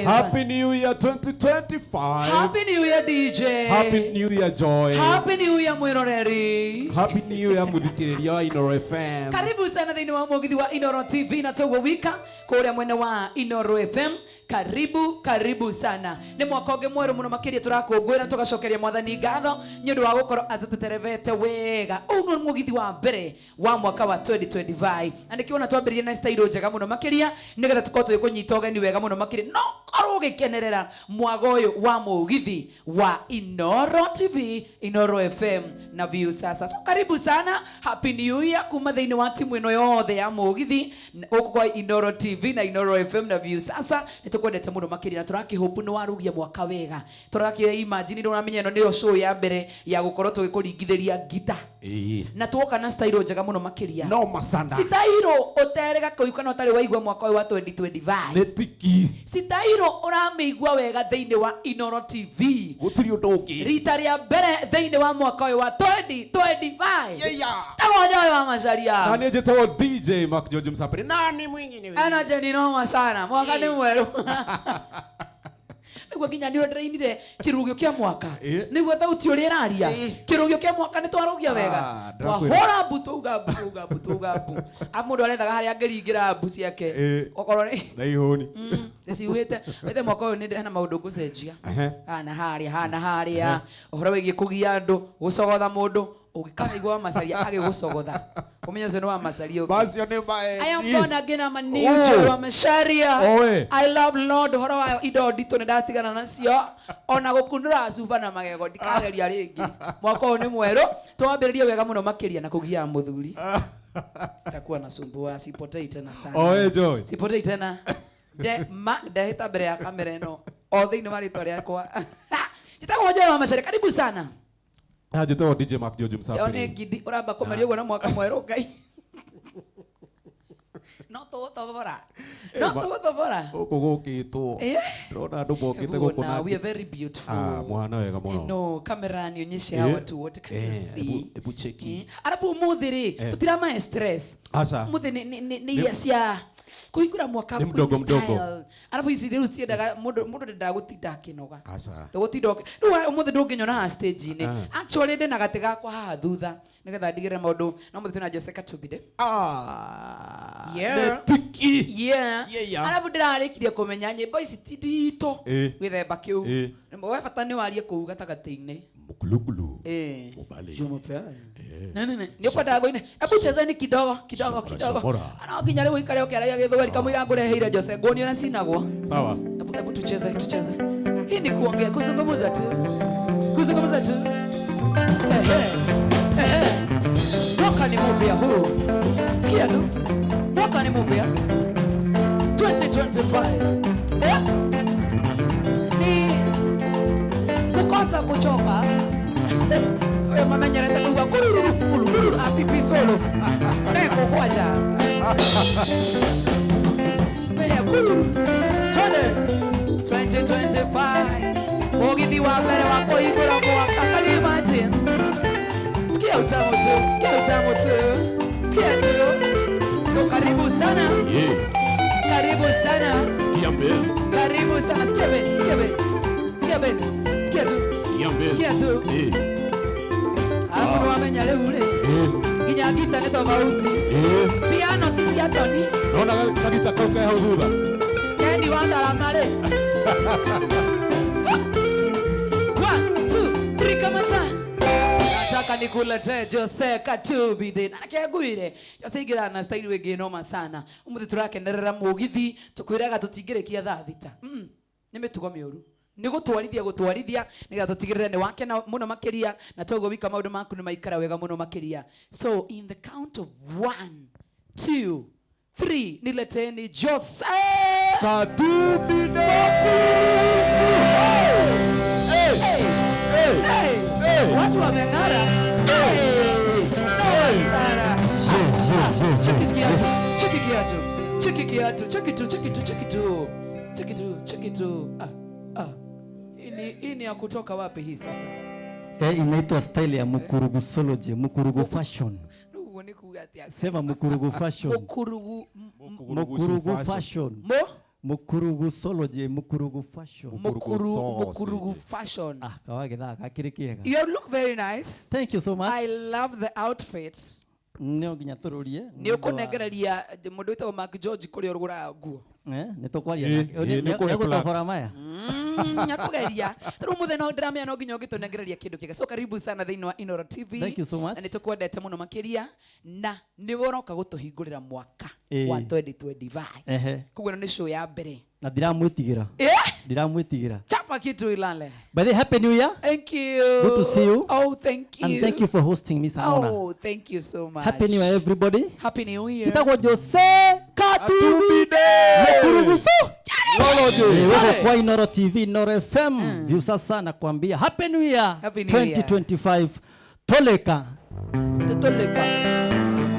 2025. Happy New Year 2025. Happy New Year, DJ. Happy New Year, Joy. Happy New Year, mwiroreri. Happy New Year muthikiriria wa Inoro FM. Karibu sana thĩinĩ wa mũgithi wa Inoro TV na toguo wika kũrĩa mwena wa Inoro FM. Karibu karibu sana. Nĩ mwaka ũngĩ mwerũ mũno makĩria tũrakũngũĩra tũgacokeria mwathani ngatho nĩ ũndũ wa gũkorwo atũteterevete wega. Ũũ nĩ mũgithi wa mbere wa mwaka wa 2025 na nĩkĩo ona twambĩrĩria na style njega mũno makĩria nĩgetha tũkorwo tũgĩkũnyita ũgeni wega mũno makĩria no korwo ũgĩkenerera mwago ũyũ wa mũgithi wa Inoro TV, Inoro FM na View Sasa. So karibu sana, happy new year kuma thĩinĩ wa timu ĩno yothe ya mũgithi gũkũ kwa Inoro TV na Inoro FM na View Sasa. Nĩ tũkwendete mũno makĩria na tũrakĩhope nĩ warugia mwaka wega. Tũrakĩ imagine ndũramenya ĩno nĩyo show ya mbere ya gũkorwo tũgĩkũringithĩria ngita Ĩĩ. na tuoka na style njega mũno makĩria. No masana. Citairo ũterega kũu kana ũtarĩ waigua mwaka ũyũ wa 2025. Nĩ tiki. Citairo ũramĩigua wega thĩinĩ wa Inoro TV Gũtirĩ ũndũ ũngĩ. rita rĩa mbere thĩinĩ wa mwaka ũyũ wa 2025. Yeah. Tagwo Joy wa Macharia. Na niĩ njĩtagwo DJ Mark George Msapiri. Nani mwingine wewe? Energy ni noma sana. Mwaka nĩ mwerũ. Nĩguo nginya nĩ ndĩrainire kĩrugio kĩa mwaka. Ĩ. Nĩguo thauti ũrĩa ĩraria. Ĩ. Kĩrugio kĩa mwaka nĩ twarũgia wega. Ah, ndĩrakwĩra. Twahũra mbu twauga mbu twauga mbu twauga mbu. Arabu mũndũ arethaga harĩa angĩringĩra mbu ciake. Ĩ. Okorwo nĩ Na ihũni. ndĩciuhĩte wethe mwaka ũyũ nĩ hena maũndũ ngũcenjia. Ehe. Hana harĩa hana harĩa ũhoro wĩgiĩ kũgia andũ gũcogotha mũndũ ũngĩkanaigua wa Macharia agĩgũcogotha ũmenye ũcio nĩ wa Macharia ũngĩ. Macio nĩ maeni. I am born again, I'm a new Oh. Joy wa Macharia. Oe. I love Lord ũhoro wa indo nditũ nĩ ndatigana nacio ona gũkunũra cuba na magego ndikageria rĩngĩ. Mwaka ũyũ nĩ mwerũ twambĩrĩrie wega mũno makĩria na kũgia mũthuri. Sitakuwa nasumbua, sipotei tena sana. Oe, Joy. Sipotei tena. De, ma, ndehĩta mbere ya kamera ĩno o thĩinĩ wa rĩtwa rĩakwa. Njĩtagwo Joy wa Macharia, karibu sana. Na njĩtagwo DJ Mark George Yo Msapiri. nĩ ngindi ũramba kũmeria ũguo na mwaka mwerũ Ngai. No tũgũtobora. No tũgũtobora. Gũkũ gũkĩtwo. Eh. Ndĩrona andũ mokĩte Hebu gũkũ ona, na we are very beautiful. Ah, mũhana wega mũno. No, kamera nionyeshe hawa Eh. watu wote. Can you Eh, see? hebu cheki. Eh, Alafu umuthi rĩ, tũtiramae stress. Aca. Umuthi nĩ iria cia kũhingũra mwaka Nĩ mdogo in style. mdogo. Alafu ici rĩu ciendaga mũndũ mũndũ ndendaga gũtinda akĩnoga. Aca. Tũgũtinda rĩu ũmũthĩ ndũngĩnyona haha stage-inĩ. Ah. Actually ndĩ na gatĩ gakwa haha thutha nĩgetha ndigĩrĩre maũndũ no mũthĩ twĩna Jose Katubide. Ah. Yeah. Nĩ tiki. Yeah. Yeah. Arabu ndĩrarĩkirie kũmenya nyĩmbo ici ti nditũ Ĩ. gĩthemba kĩu. Ĩ. We bata nĩ warie kũu gatagatĩ-inĩ. Mkulukulu. Eh. Mubali. Nĩ ũkwendaga kũina. Hebu chezeni kidogo kidogo Shomora, kidogo. shomora. Ana nginya rĩu ũikare ũkĩaragia gĩthweri kamũira ngũreheire Jose nguonie ũrĩa cinagwo. Sawa. Hebu hebu tucheze tucheze. Hii ni kuongea kuzungumza tu. Kuzungumza tu. Ehe. Ehe. Mwaka ni mpya huu. Sikia tu. Mwaka ni mpya. 2025. Eh? Ni kukosa kuchoka. Oyo mamenyerete kuuga kururu kururu apipi solo. Mekũgwanja. Menya kururu. Twende. 2025. Mũgithi wa mbere wa kũhingũra mwaka. Can you imagine? Sikia utamu tu, sikia utamu tu, sikia tu. So karibu sana, Yeah. karibu sana, Sikia mbezi. karibu sana. Sikia bass, sikia bass, sikia bass, sikia tu, Sikia mbezi. sikia tu. Eh. Alafu nĩwamenya rĩu rĩ, Eh. nginya ngita nĩ tofauti. Eh. Piano ti cia Toni, Naona kagita kau ke hau thutha. Kendi wa ndarama rĩ. One, two, three, kamata. Nataka nikuletee Jose Katubide. Na reke ngwire, Jose ingĩra na style ĩngĩ noma sana. Ũmũthĩ tũrakenerera mũgithi, tũkwĩraga tũtingĩrĩkia thaa thita. Nĩ mĩtugo mĩũru. Nĩ gũtwarithia gũtwarithia nĩgetha tũtigĩrĩre nĩ wakena mũno makĩria na toguo wika maũndũ maku nĩ maikara wega mũno makĩria. So in the count of 1, 2, 3, nileteni Jose Katubide. Hey! Hey. Hey! Hey. Watu wameng'ara. Hey! Noma sana. Cheki kiatu, cheki kiatu, cheki kiatu, cheki tu, cheki tu, cheki tu. Cheki tu, cheki tu. Ah, ah. Hii ni ya kutoka wapi hii sasa? Inaitwa style ya mukurugusology, mukurugu fashion. Rĩu ũguo nĩ kuga atĩa? Sema mukurugu fashion. Mukurugu Mukurugu fashion. Mo? Mukurugusology, Mukurugu fashion. Mukurugu fashion. Ah, kawagithaa gakĩrĩ kĩega. You look very nice. Thank you so much. I love the outfit. No nginya tũrũrie. Nĩ ũkũnengereria mũndũ wĩtagwo Mark George kũrĩa ũrugũraga nguo. Nĩ tũkwaria nake. Nĩ kũhe plug. Nĩegũtobora maya. Nyakugeria. Rĩu mũthenya no ndĩramenya no nginya ũngĩtũnengereria kĩndũ kĩega. So karibu sana thĩinĩ wa Inooro TV. Thank you so much. Na nĩ tũkwendete mũno makĩria na nĩwe ũroka gũtũhingũrĩra mwaka wa 2025. Ehe. Koguo ĩno nĩ show ya mbere. Na ndiramwĩtigĩra. Eh? Ndiramwĩtigĩra. Chapa kitu ilale. By the way, happy new year. Thank you. Good to see you. Oh, thank you. And thank you for hosting me, Samona. Oh, thank you so much. Happy new year everybody. Happy New Year. Kitagwo Jose Katubide. Mukurugusu. Sology. Wewe kwa Inooro TV, Inooro FM. Viusasa nakwambia Happy New Year Happy New Year. 2025. Toleka. Toleka.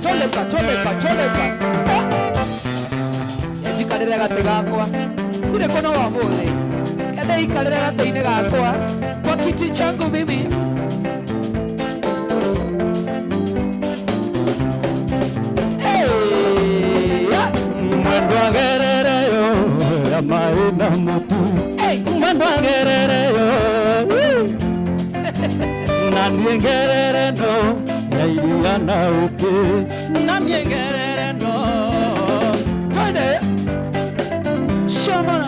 Toleka, toleka, toleka. Njikarĩre gatĩ gakwa. Ndirĩ kũnoga ũmũthĩ. Kende ikarĩre gatĩ-inĩ gakwa. Kwa kiti changu mimi. Hey! Mwendwa gerereyo ya maĩ na mũtu. Hey! Mwendwa gerereyo. Na niĩ ngerere no ya iria na ũkĩ. Na niĩ ngerere no. Twende. Shamana.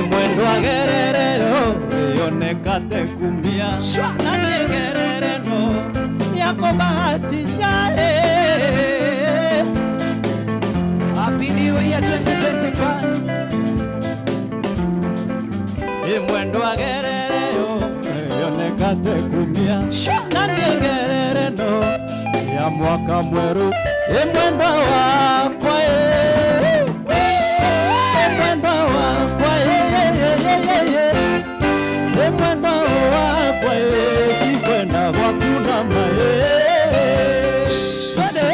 Mwendwa gerereyo yonekate kumia. Shwa. Na niĩ ngerere no ya kũbahatisha. Happy New Year 2025. Mwendwa gerereyo yonekate kumia. Shwa. Na niĩ ngerere no ya mwaka mwerũ. Mwendwa wakwa mwendwa wakwa mwendwa wakwa ndikwenda gwaku na maĩ. Twende.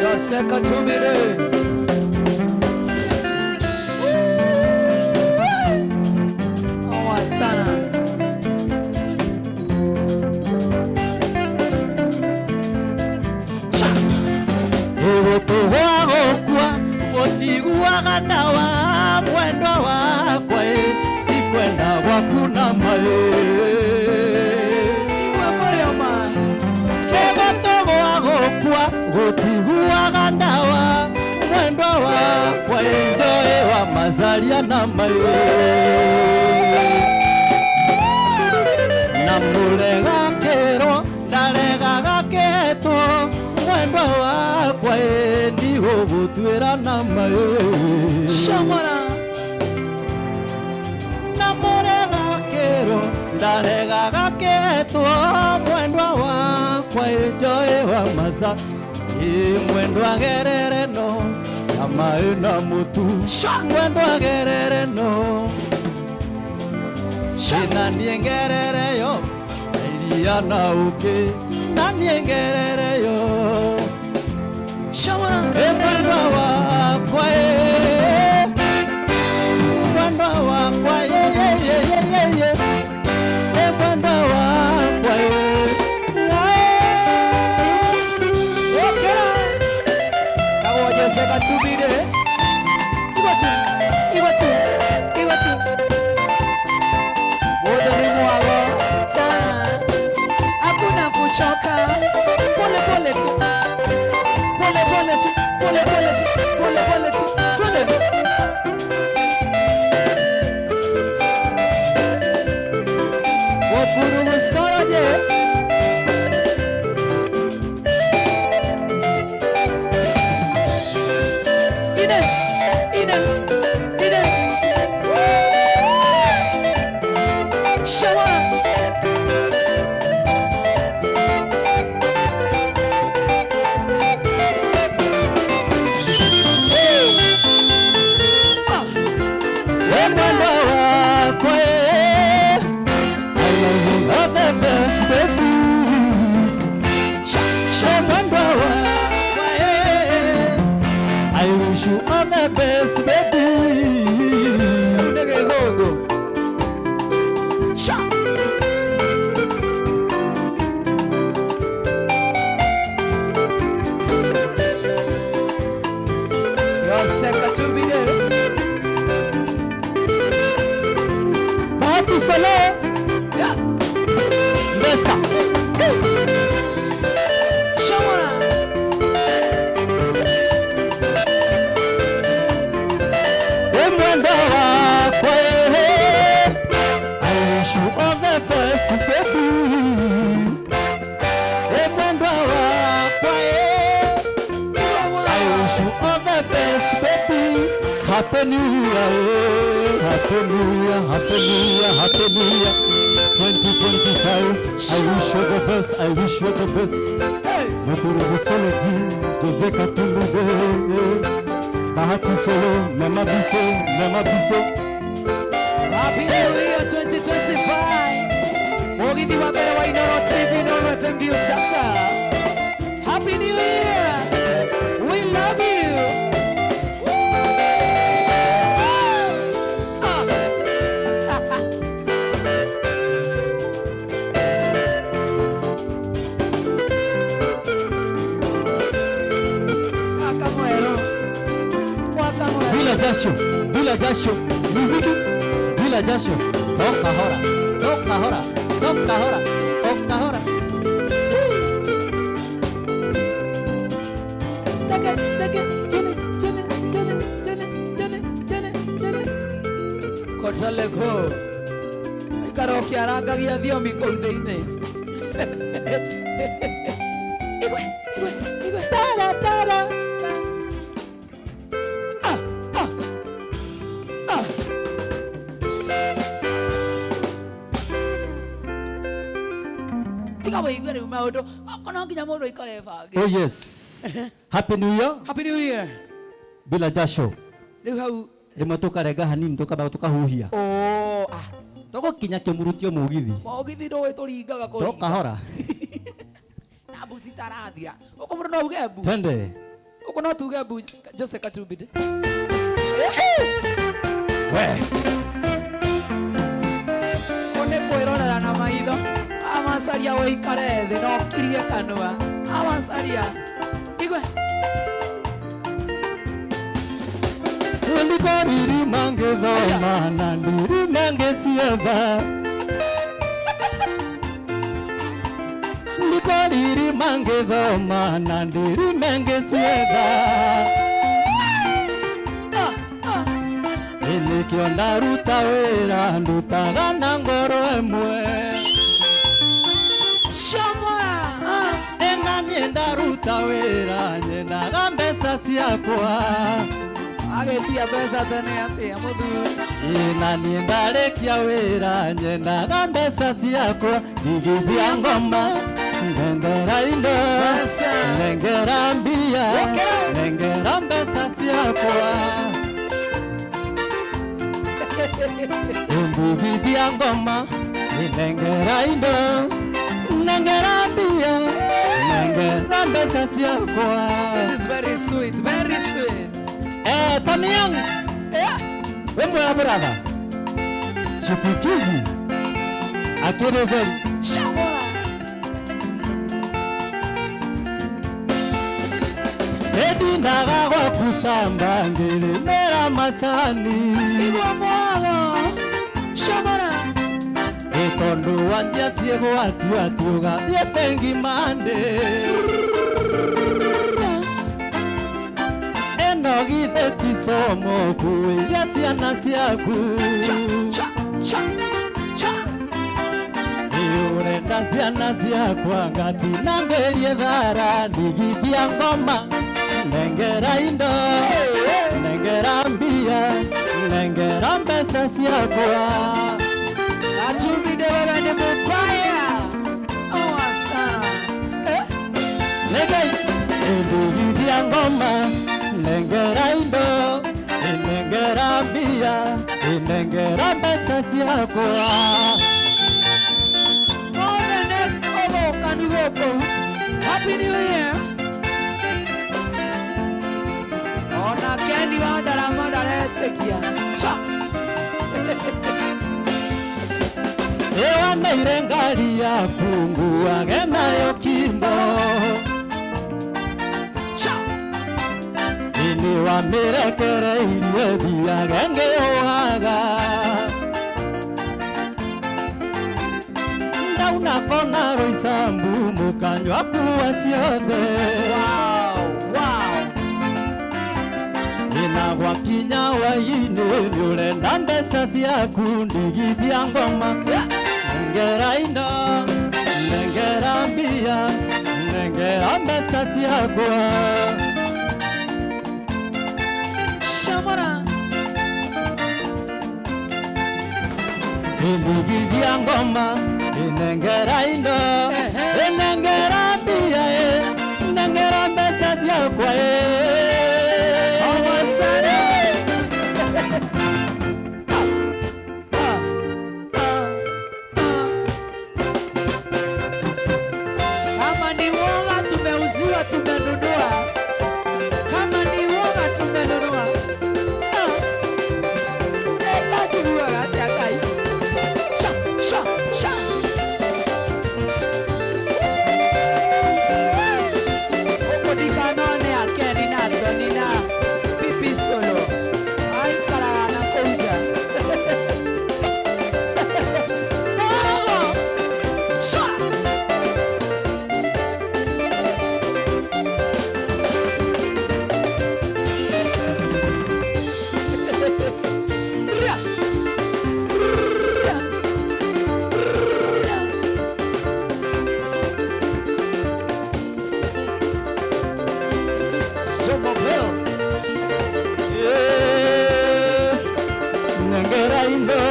Jose Katubide. Oa sana. Cha. Gũtũ gwa gũkua gũtiguaga ndawa mwendwa wakwa ndikwenda gwaku na maĩ. Igua mũrĩo ma. Gũtũ gwa gũkua gũtiguaga ndawa mwendwa wakwa njoĩ wa macaria na maĩ. Na mũrega kĩrwo ndaregaga kĩhetwo mwendwa wakwa ndigũgũtuĩra na maĩ. Shamara. Na mũrega kĩrwo ndaregaga kĩhetwo mwendwa wakwa njoĩ wa maca. Mwendwa gerere no na maĩ na mũtu. Sha. Mwendwa gerere no. Sha. Na niĩ ngerere yo iria na ũkĩ. Na niĩ ngerere yo. Shamara. Mwendwa wakwa mwendwa wakwa mwendwa wakwa Okera. Tagwo Jose Katubide. Igua tu. Igua tu. Igua tu. Mũthĩ nĩ mwago sana. Hakuna kuchoka. Pole pole tu. Pole pole tu. Pole pole tu. Pole pole tu. Twende. Mukurugusoroje. Ine. Ine. Ine. Shawa. Ah. Mwendwa wakwa I love you all the best baby. Sha. Sha. Mwendwa wakwa I wish you all the best baby. Rĩu nĩ gĩthũngũ. Sha. Happy New Year, Happy New Year, Happy New Year, Happy New Year 2025. I wish you the best, I wish you the best. Hey. Mukuru Busoloji, Jose Katumbi, Bahati Solo, Mema Biso, Mema Biso. Happy New Year 2025. Mugithi wa mbere wa Inooro TV, Inooro FM ndio sasa. Happy New Year. We love you. Ah. Mwaka mwerũ. Mwaka mwerũ. Bila jasho, bila jasho, muziki, bila jasho. Toka hora, toka hora, toka hora, toka hora. Take, take, chini, chini, chini, chini, chini, chini, chini. Kotaleko. Ikara ũkĩarangagia thiomi kũu thĩinĩ. Igwe, igwe, igwe. Tara, tara. Ah, ah, ah. Tiga wĩigue rĩu maũndũ. Okorwo no nginya mũndũ aikare bange. Oh yes. Happy New Year. Happy New Year. Bila jasho. Rĩu hau. Rĩmwe tũkarenga hanini tũkamba tũkahuhia. Oh, ah. Tũgũkinya kĩmurutio mũgithi. Mũgithi ndũĩ tũringaga kũringa. Toka hora. Na mbu citarathira. Gũkũ mũndũ no uge mbu. Twende. Gũkũ no tuge mbu Jose Katumbi. We. Kũ nĩ kwĩrorera na maitho. Amacaria ũikare thĩ na ũkirie kanua. Amacaria. Igwe. Ndikoriri mangethoma na ndiri mangecietha. Ndikoriri mangethoma na ndiri mangecietha. Ah, ah. Nĩkĩo ndaruta wĩra ndutaga na ngoro ĩmwe. Shomwa. Ah. Ena niĩ ndaruta wĩra nyendaga mbeca ciakwa. Agĩtia mbeca tene atĩa mũthuri? Ĩ na niĩ ndarĩkia wĩra nyendaga mbeca ciakwa. Ndigithia ngoma nengera indo Mbeca. nengera mbia Ũkĩra. nengera mbeca ciakwa. Ndigithia ngoma nengera indo nengera mbia nengera mbeca ciakwa. This is very sweet, very sweet. Eh, Tamiang. Yeah. We mwega brother. Chipukizi. Akiri very. Shomwa. Edindaga gwaku samba ngĩrĩmĩra macani. Igua mwago. Shomora. Ĩ tondũ wanjia ciĩgwatua tũgathiĩ bengi Monday. Ĩno githĩ ti somo kuĩria ciana ciaku. Cha, cha, cha, cha. Ĩ ũrenda ciana ciakwa ngatinangĩrie thara ndigithia ngoma nengera indo nengera mbia nengera mbeca ciakwa. Katumbi wewe ni mubaya. Oh, asa. Eh? Legei ndigithia ngoma nengera indo nengera mbia nengera mbeca ciakwa. Othe nĩ ũthũkanu gũkũ. Happy New Year. Ona Kendi wa ndarama ndaretĩkia. Cha. Ĩwaneire ngari yaku nguage nayo kimbo. Cha. Ini wamĩrekereirie thiage ngĩũhaga. Ndauna kona Roysambu mũkanyua kuwa ciothe. Wow, wow. Ĩna gwakinya hwaĩ-inĩ nĩũrenda mbeca ciaku ndigithia ngoma. Yeah. Nengera indo nengera mbia nengera mbeca ciakwa. Shamara. Ndigithia ngoma inengera indo inengera mbia nengera mbeca ciakwa. Amasare. Kama ni woga tumeuziwa tumenunua. Kama ni woga tumenunua. Sha sha sha. Uko ndikanone akeni na Thoni na Pipi Solo. Aikaraga na kũu nja. Mogo. Sha. Ra. Ra. Ra. Somopel. Nengera indo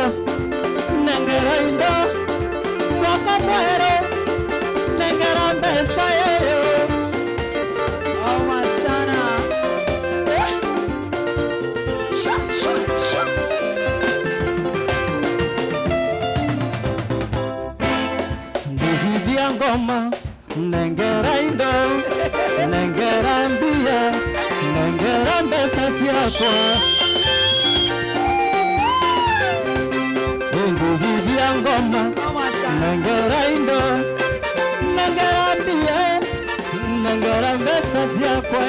nengera indo mwaka mwerũ nengera mbeca ĩyo. Oma sana. Sha sha sha. Ndigithia ngoma nengera indo nengera mbia nengera mbeca ciakwa. Ndigithia ngoma Oma sana. nengera indo nengera mbia nengera mbeca ciakwa.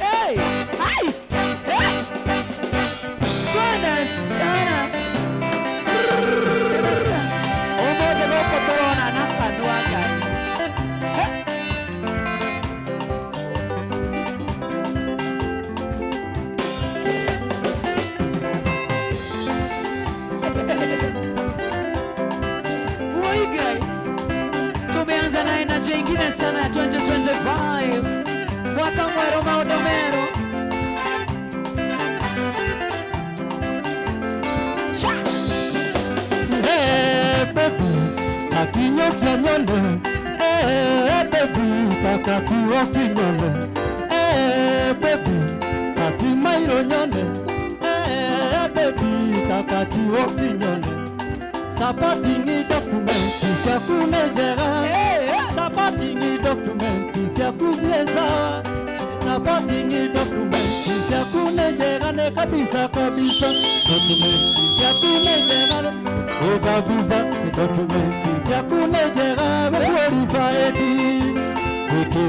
Hey, hai. Hey. Twende sana. Ũmũthĩ gũkũ tũrona na kanua Ngai. Woi Ngai. Tumeanza na energy ingine sana ya 2025. Mwaka mwerũ maũndũ merũ. Sha. Hey, baby, akinyokia nyone. Hey, baby, takakuo kinyone. Hey, baby, kasimairo nyone. Hey, baby, takakuo kinyone. Supporting documents ciaku nĩ njega. Hey, hey. Supporting documents ciaku ciĩ sawa. Supporting documents ciaku nĩ njega nĩ kabisa kabisa. Documents ciaku nĩ njega nĩ kabisa. Documents ciaku nĩ njega we qualified. Wiki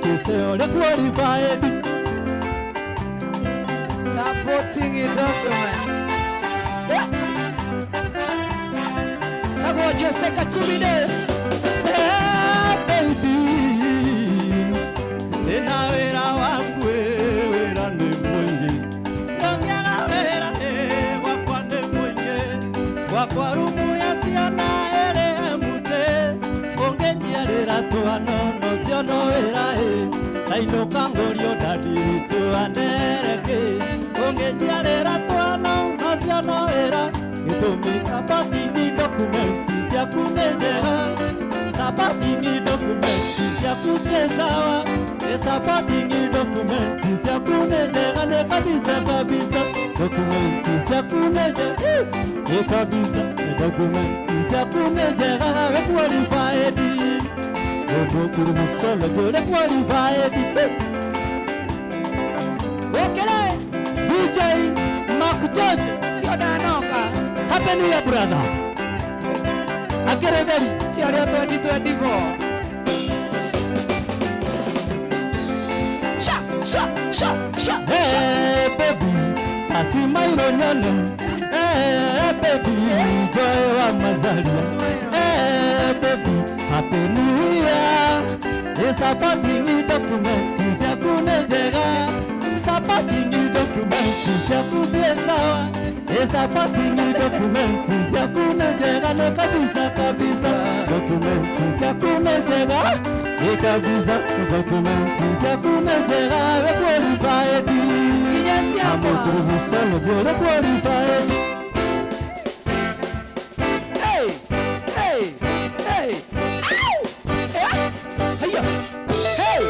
kĩseo nĩ qualified. Supporting documents. Yeah. Tagwo Jose Katumide. Hey, baby, ndĩna wĩra waku wĩra nĩ mũingĩ. Ndongeaga wĩra gwakwa nĩ mũingĩ. Gwakwa rumu ya ciana ĩrĩ empty. Ũngĩnjiarĩra twana nocio no wĩra ĩ. Ndainũka ngũrio daddy rũciũ kĩ. Ũngĩnjiarĩra twana nocio no wĩra. Gĩtũmi supporting documents ciaku nĩ njega. Supporting documents ciaku ciĩ sawa. Supporting documents ciaku nĩ njega nĩ kabisa kabisa. Documents ciaku nĩ njega nĩ kabisa. Documents ciaku nĩ njega we qualified. Ũndũ musolo jũre qualified. Ũkĩre. DJ Mark George. Sio ndanoka. Happy New Year brother. Akere Sio rĩo 2024. Sha sha sha sha sha. Hey baby, asimairo nyone. Hey baby, joy wa mazalia. Hey baby, happy new year. Supporting documents ciaku nĩ njega. Supporting documents ciaku ciĩ sawa. Supporting documents ciaku nĩ njega nĩ kabisa kabisa. Documents ciaku nĩ njega. Kabisa dokumenti ciaku nĩ njega we qualified. Nginya ciakwa. Amũkũrũgũcano ndĩũrĩ qualified. Hey, hey, hey. Au! Eh? Haya. Hey.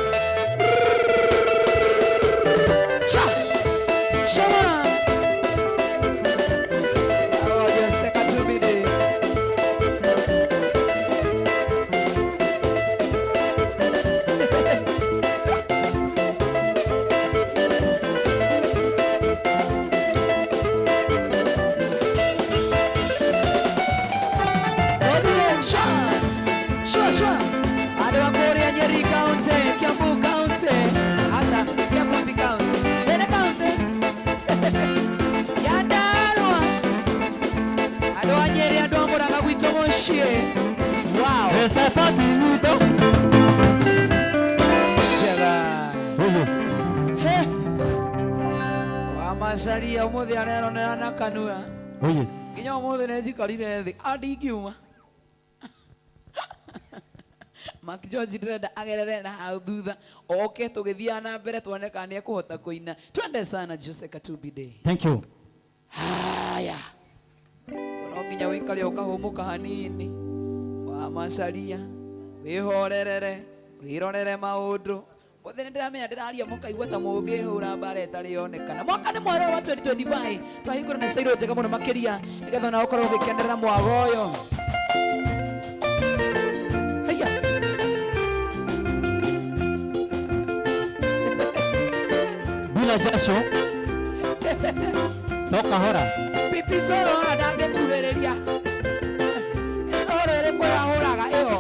Cha. Shama. Oh, Jose Katubide. Sha, sha, sha. Andũ a kũrĩa Nyeri County, Kiambu County, asa Kiambu ti County, Ene County, Nyandarua. Andũ a Nyeri, andũ a Murang'a gwitũ mũciĩ. Wow. Njega. He. Wamacaria ũmũthĩ areronera na kanua. Oh yes. Nginya ũmũthĩ nĩ njikarire thĩ andingiuma. Mark George ndĩrenda agerere na hau thutha oke tũgĩthiaga na mbere tuone kana nĩekũhota kũina. Twende sana Jose Katumbi Day. Thank you. Haya, no nginya wĩikare ũkahũmũka hanini, wamacaria wĩhorerere wĩrorere maũndũ. Mũthĩ nĩ ndĩramenya ndĩraria mũkaigua ta mũngĩhũra mbara ĩtarĩ yonekana. Mwaka nĩ mwerũ wa 2025 twahingũra na style njega mũno makĩria nĩgetha ona ũkorwo ũgĩkenerera mwago ũyũ. Haya. Bila jasho toka hora. Pipi soro haha ndangĩkuhĩrĩria. Soro ĩrĩkũ ĩrahũraga ĩyo?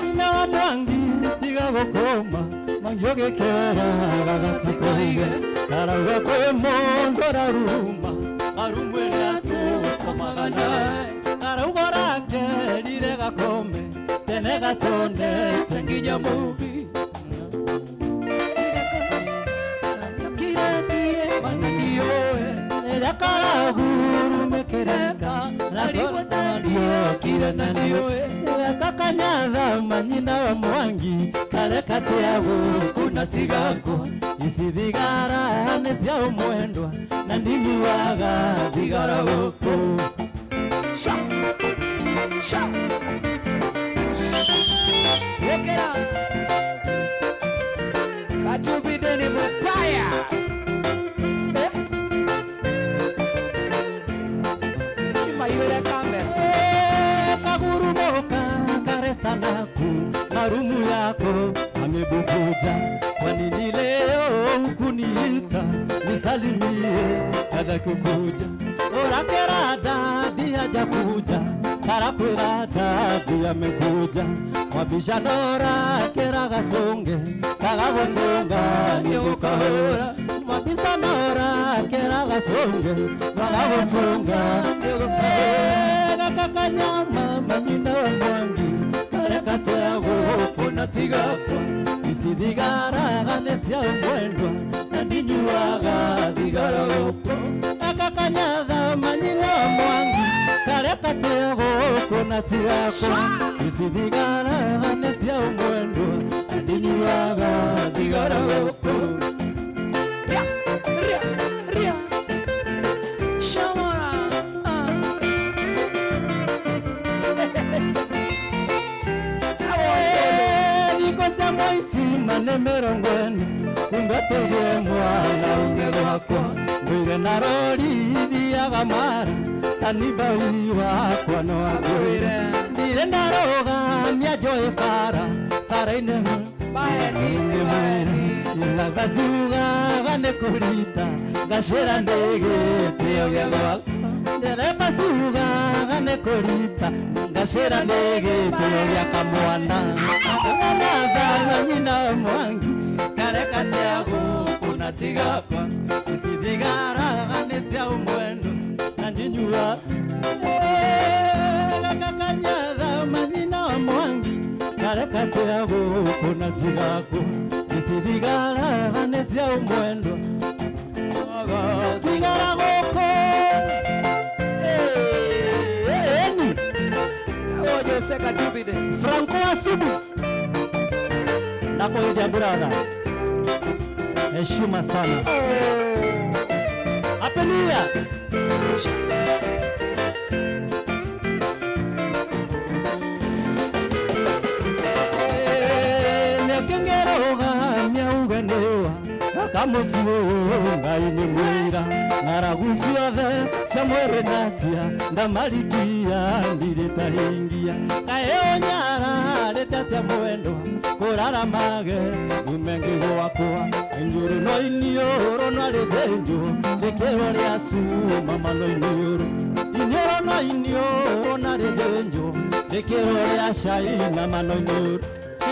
Nyina wa Mwangi tiga gũkũma Mwangi ũgĩkeraga gatikoige karauga kwĩ mũndũ araruma arumwĩre atĩ ũkomaga nawe karauga ũrakerire gakome tene gatonete nginya mũmbi. Rĩrĩa karagurumĩkĩreka narigwo na ndiũĩ gakakanyatha manyina wa Mwangi kareka tia gũkũ na tigakwa ici thigara nĩ cia ũmwendwa na ndinyuaga thigara gũkũ. Sha, sha. Wokera. Katubide ni mupaya. Eh? Si mayure kamera. Kagurumoka karesa naku marumu yako amebukuja kwa nini leo hukuniita nisalimie kada kukuja orakera dadi hajakuja karakwira dadi amekuja mabishanora kera gasonge kagagosonga nĩgũkahũra mabisanora kera gasonge kagagosonga nĩgũkahũra gakakanyama manyina wa Mwangi karekatea gũkũ na tigakwa ici thigaraga nĩ cia mwendwa na ndinyuaga thigara gũkũ gakakanyatha manyina wa Mwangi karekatea gũkũ na tigakwa ici thigaraga nĩ cia mwendwa na ndinyuaga thigara gũkũ. Ria, ria, ria. Shamara. Thikũ cia mũicima nĩ mĩrongo ĩna kumbe tũgĩe mwana ũngĩ gwakwa ngwĩre na rori thiaga mara tanibai wakwa no angwĩre ndirĩ ndarũgamia njoĩ bara bara-inĩ Baheni, baheni. Ila nĩ kũrita ngacĩra ndĩ gĩtĩo gĩa gwakwa ndereba ciugaga nĩ kũrita ngacĩra ndĩ gĩtĩo gĩa kamwana Ngathaga nyina wa Mwangi kareka tia gũkũ na tigakwa ici thigaraga nĩ cia ũmwendo na ndinyua gakakanyatha manyina wa Mwangi kareka tia gũkũ na tigakwa ici thigaraga nĩ cia ũmwendo thigara gũkũ. Eni. Jose Katubide. Franco Asubu. Nakuidia brother. Heshima sana. Happy New Year. Kamuzuo ngaragucia the cia nacia ndamarikia ndiritahingia kaeo nyara rĩtetia mwendo kũraramage umengi gwakwa njũrũ no iniũrũ no rĩthĩnjwo rĩkĩrwo rĩa cuma mano iniũrũ iniũrũ no iniũrũ na rĩthĩnjwo rĩkĩrwo rĩa cai na mano iniũrũ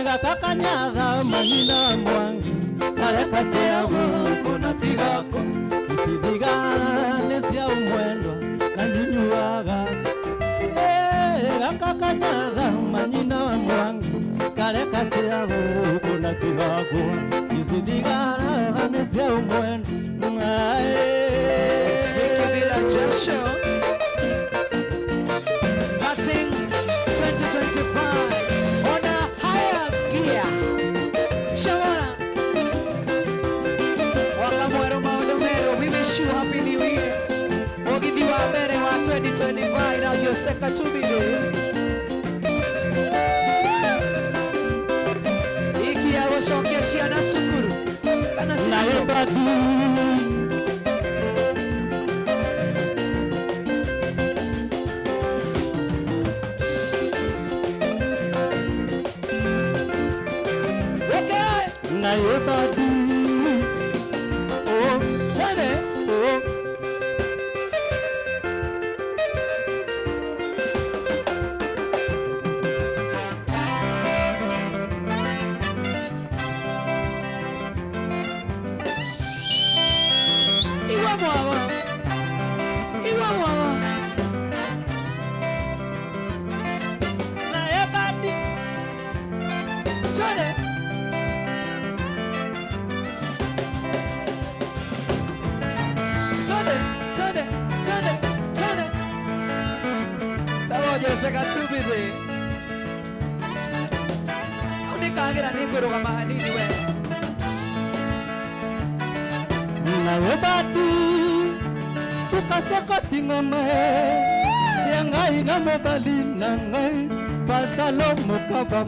gakakanyatha manyina mwangi karekatea gũkũ na tigako icithigara nĩ cia ũmwendwa na ndinyuaga gakakanyatha manyina mwangi karekatea gũkũ na tigako icithigara nĩ cia ũmwendwa. Ziki bila jasho. Starting 2025 on a higher gear. Shamara. Wakamwero maũndũ merũ. We wish you happy new year. Mũgithi wa mbere wa 2025 na Jose Katubide. Iki ya gũcokia ciana cukuru kana cinacoma.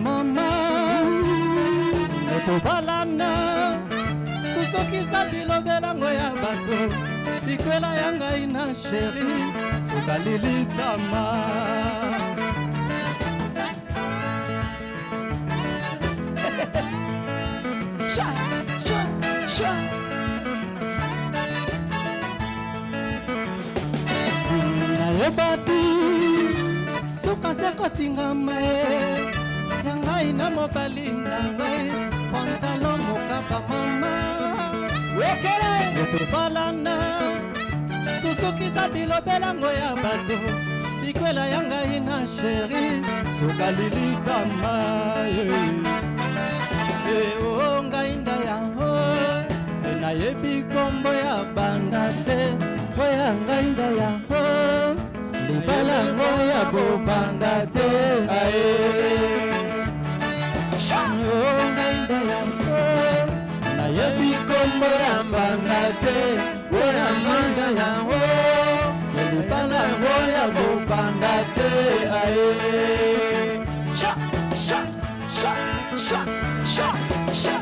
Mama tobalana kusokisa bilobelango ya bato likwela ya ngai na sheri sukalilitama. Sha sha sha nayebati sukasekotingama ngai na mobali na ngai pantalo mokapa mama tobalana tosokisa bilobelango ya bato likwela ya ngai na sheri sukalilitama o ngai nda yango nayebi kombo ya banda te oya ngai nda yango libalango ya bobanda te ae. Nayebi kombo ya mbanda te oya manda yango libalango ya bobanda te ae. Sha sha sha sha sha sha.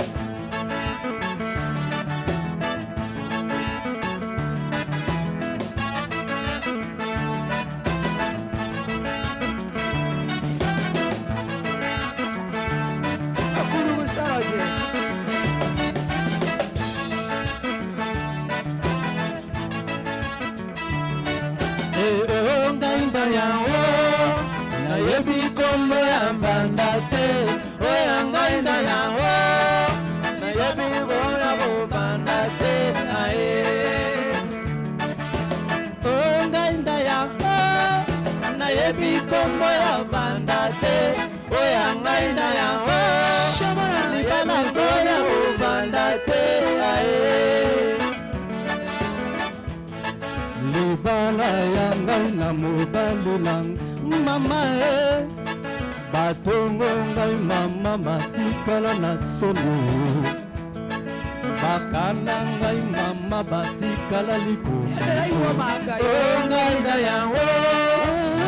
Nayebi kombo ya mbanda te oya ngai nda yango nayebi kombo ya bobanda te ae o ngai nda yango nayebi kombo ya banda te oya ngai nda yango libalango ya bobanda te ae. Libala ya ngai na mobali na mama e Batongo ngai mama batikala na solo. Bakana ngai mama batikala likolo. Ngai na yango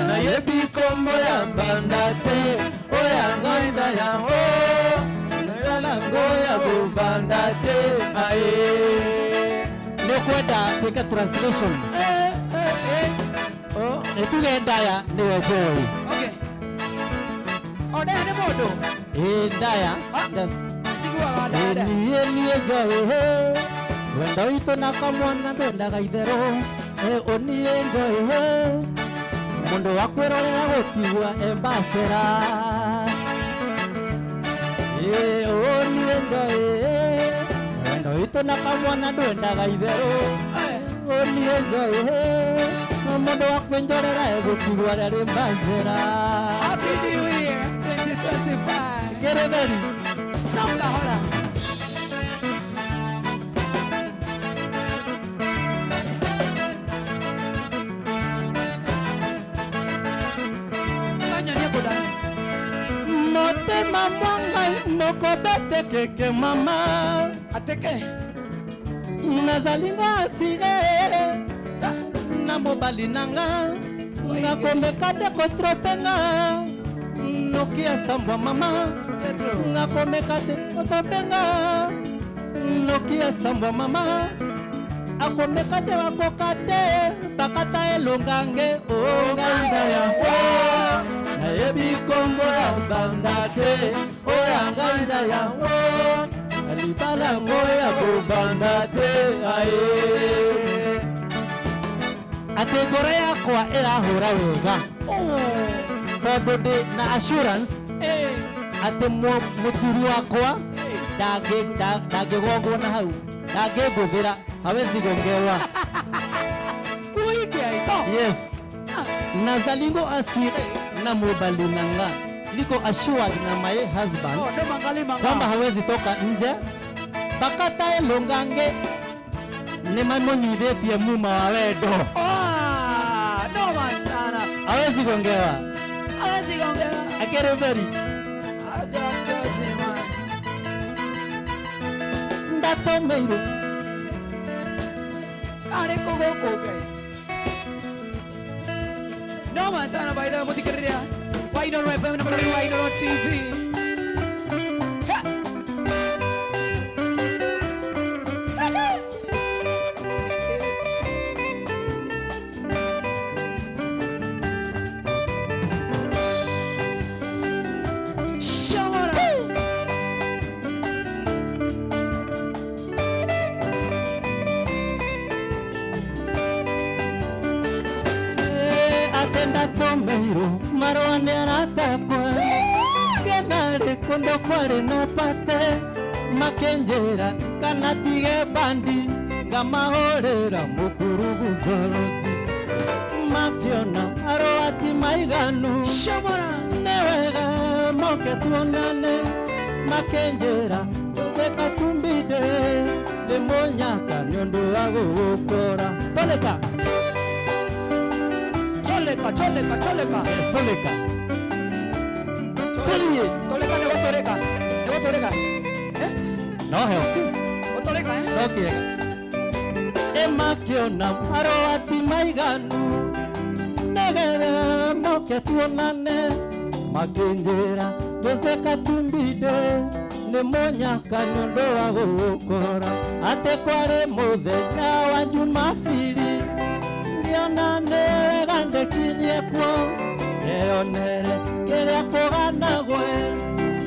nayebi kombo ya mbanda te. Oya ngai na yango nalango ya bombanda te. Aye Nekwenda take translation. Oh, netugenda niwe Joy. Okay. Onea nĩ mũndũ. Ndaya. Njiguaga ndaya. Niĩ niĩ Joy. Wendo witũ na kamwana ndwendaga itherũ. Niĩ Joy. Mũndũ wa kwĩrorera gũtigwa embacera. Niĩ Joy. Wendo witũ na kamwana ndwendaga itherũ. Niĩ Joy. Mũndũ wa kwĩnjorera egũtigwa rĩarĩ mbacera. Happy New Year 2025. Gereveri. No kahora. Kanyonia kudance. Motema mwangai mokobete keke mama. Ateke. Nazalinga asire. Na mobali nanga. Nakomeka te kotropenga. Nokia sambwa mama. Nakomeka te kotropenga. Nokia sambwa mama. Akomeka te wakoka te. Bakata elongange. Ngai yango nayebi kombo ya mbanda te. Oya ngai na yango libala ngo ya bobanda te. Aye Ate ngoro yakwa ĩrahũra wega. Tondũ ndĩ na assurance atĩ mũthuri wakwa ndangĩgongwo na hau, ndangĩngũthĩra, hawezi gongewa. Yes. Nazalingo asire na mobali nanga. Niko assured na my husband kwamba hawezi toka nje. Bakata elongange nĩmamũnyuithĩtie muma wa wendo. Noma sana. Hawezi gongewa. Hawezi gongewa. Akereveri. Acha George man. Ndatomeirwo. Kare kogoko ngai. Noma sana by the way muthikiriria. Wa Inooro FM na mũrori wa Inooro TV. Ha! Shawara. Atenda tomeirwo marũa nĩ aratakwa. Kenarĩ kũndũ kwarĩ na pate. Makĩnjĩra kana tige bandi. Ngamahũrĩra mũkuruguzoroti. Makĩona marũa ti maiganu. Shawara. Nĩ wega moke tuonane. Makĩnjĩra Jose Katumbide nĩ mũnyaka nĩ ũndũ wa gũgũkora. Toleka. Toleka, toleka, toleka. Yes, toleka. Tolie. Toleka nĩ gũtũrĩka. Nĩ gũtũrĩka. Eh? No help. Gũtũrĩka, eh? No kĩega. Ĩmakĩona marũa ti maiganu. Nĩgetha moke tuonane. Makĩnjĩra Jose Katumbide nĩ mũnyaka nĩ ũndũ wa gũgũkora. Atĩ kwarĩ mũthenya wa Jumabiri. Ngĩona nĩ wega ndĩkinyie kuo. Ndeyonere kĩrĩa kũganagwo.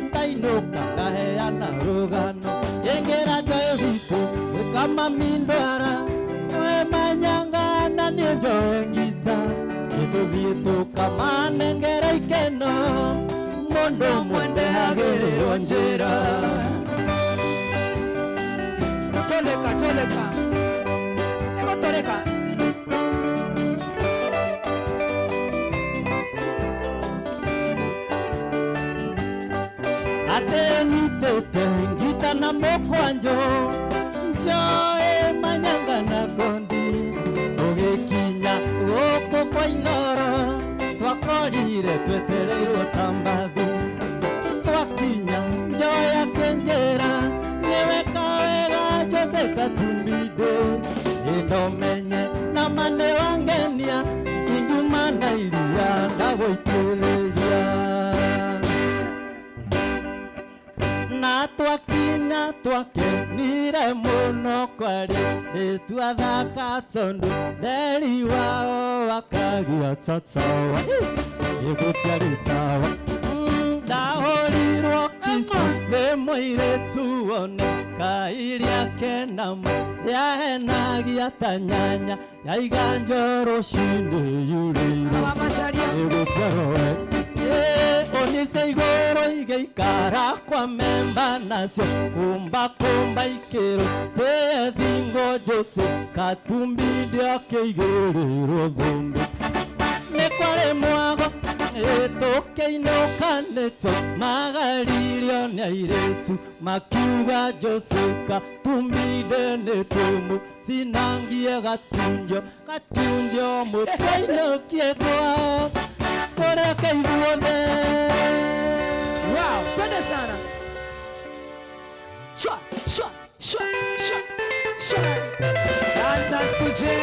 Ndainũka ngaheana rũgano. Ingĩra Joy witũ gwĩka mami ndwara. Nĩwe manyanga na niĩ njoe ngita. Nĩtũthiĩ tũkamanengera ikeno. Mũndũ mwende agĩrĩrwo njĩra. Toleka, toleka. Nĩ gũtũrĩka. Ate nyitĩte ngita na mũkwanjũ. Njoe manyanga na gondi. Ũgĩkinya gũkũ kwa Inooro. Twakora Twakorire twetereirwo ta mbathi twakinya njoya kĩnjĩra nĩweka wega Jose Katumbinde ĩndomenye nama nĩwangenia ingiuma na iria ndagũitĩrĩria na twakinya twakenire mũno kwarĩ rĩtua thaka tondũ theri wao akagia tatawa ĩgũtiarĩ tawa ndahũrirwo kisa nĩ mũirĩtu one kairia kenama rĩahenagia ta nyanya yaiga njoro rũcinĩ yurĩirwo ĩgũciarwo onise igũrũ igĩikara kwa memba nacio kumba kumba ikĩrũ tĩe thingo Jose Katumbi ndĩakĩigĩrĩrwo thũmbĩ nĩ kwarĩ mwago tũkĩinũka nĩtwo magaririo nĩ airĩtu makiuga Jose Katumbi nĩ tũmũ tinangie gatunjo gatunjo mũtwainũkie kwao tũreke ithuothe. Wow, twende sana. Shwa, shwa, shwa, shwa, shwa. Dancers kuje.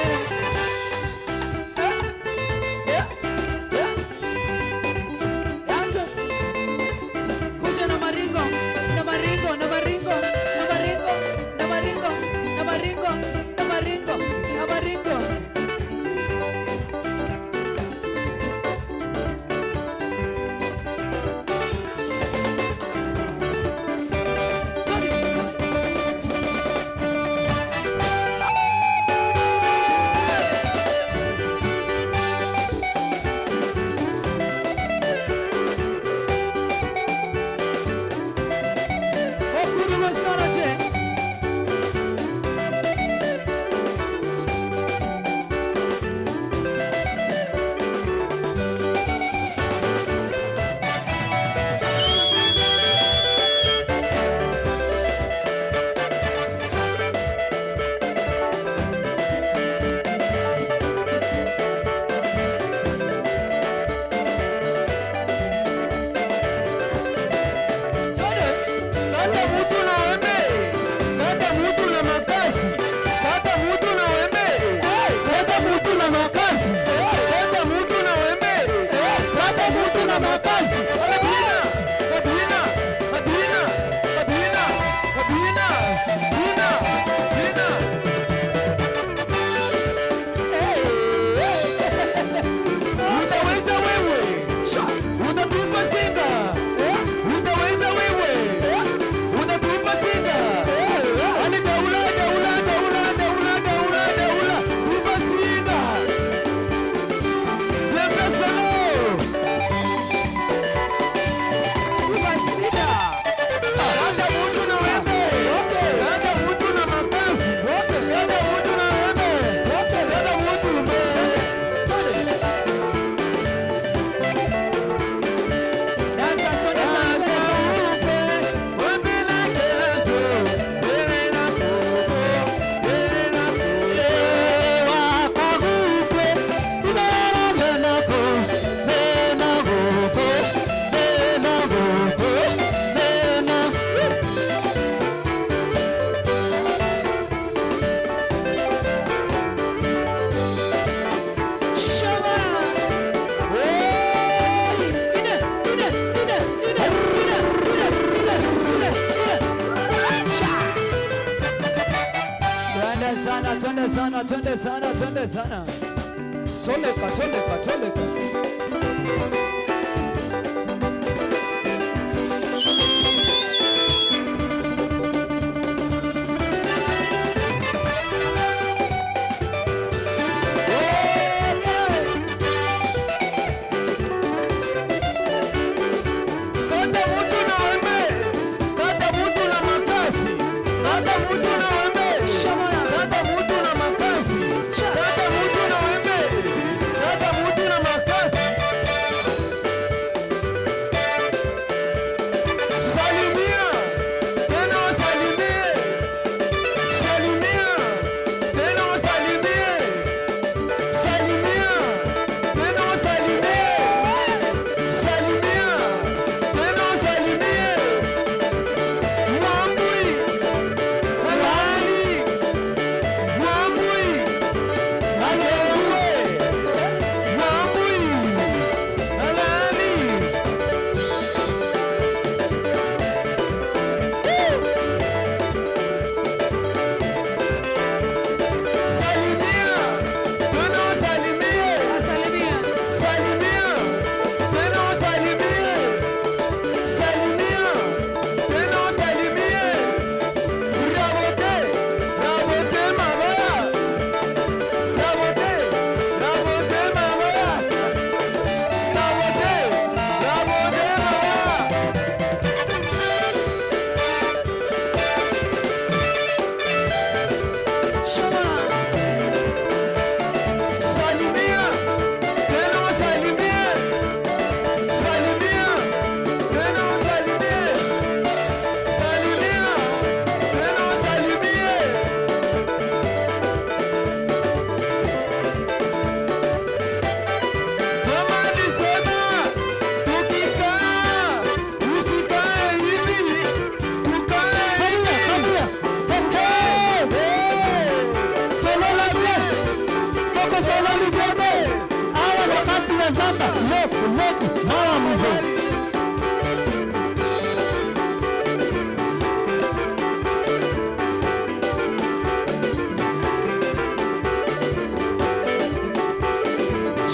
Dancers. Kuje na maringo, na maringo, na maringo, na maringo, na maringo, na maringo, na maringo, na maringo. Twende sana, twende sana, twende sana. Toleka, toleka, toleka. Kata mutu na wembe, kata mutu na makasi, kata mutu na wembe. Kata mutu na makasi, kata mutu na wembe, kata mutu na makasi. Salimia, tena wasalimie. Salimia, tena wasalimie. Salimia, tena wasalimie. Hamoki Mama Mzee.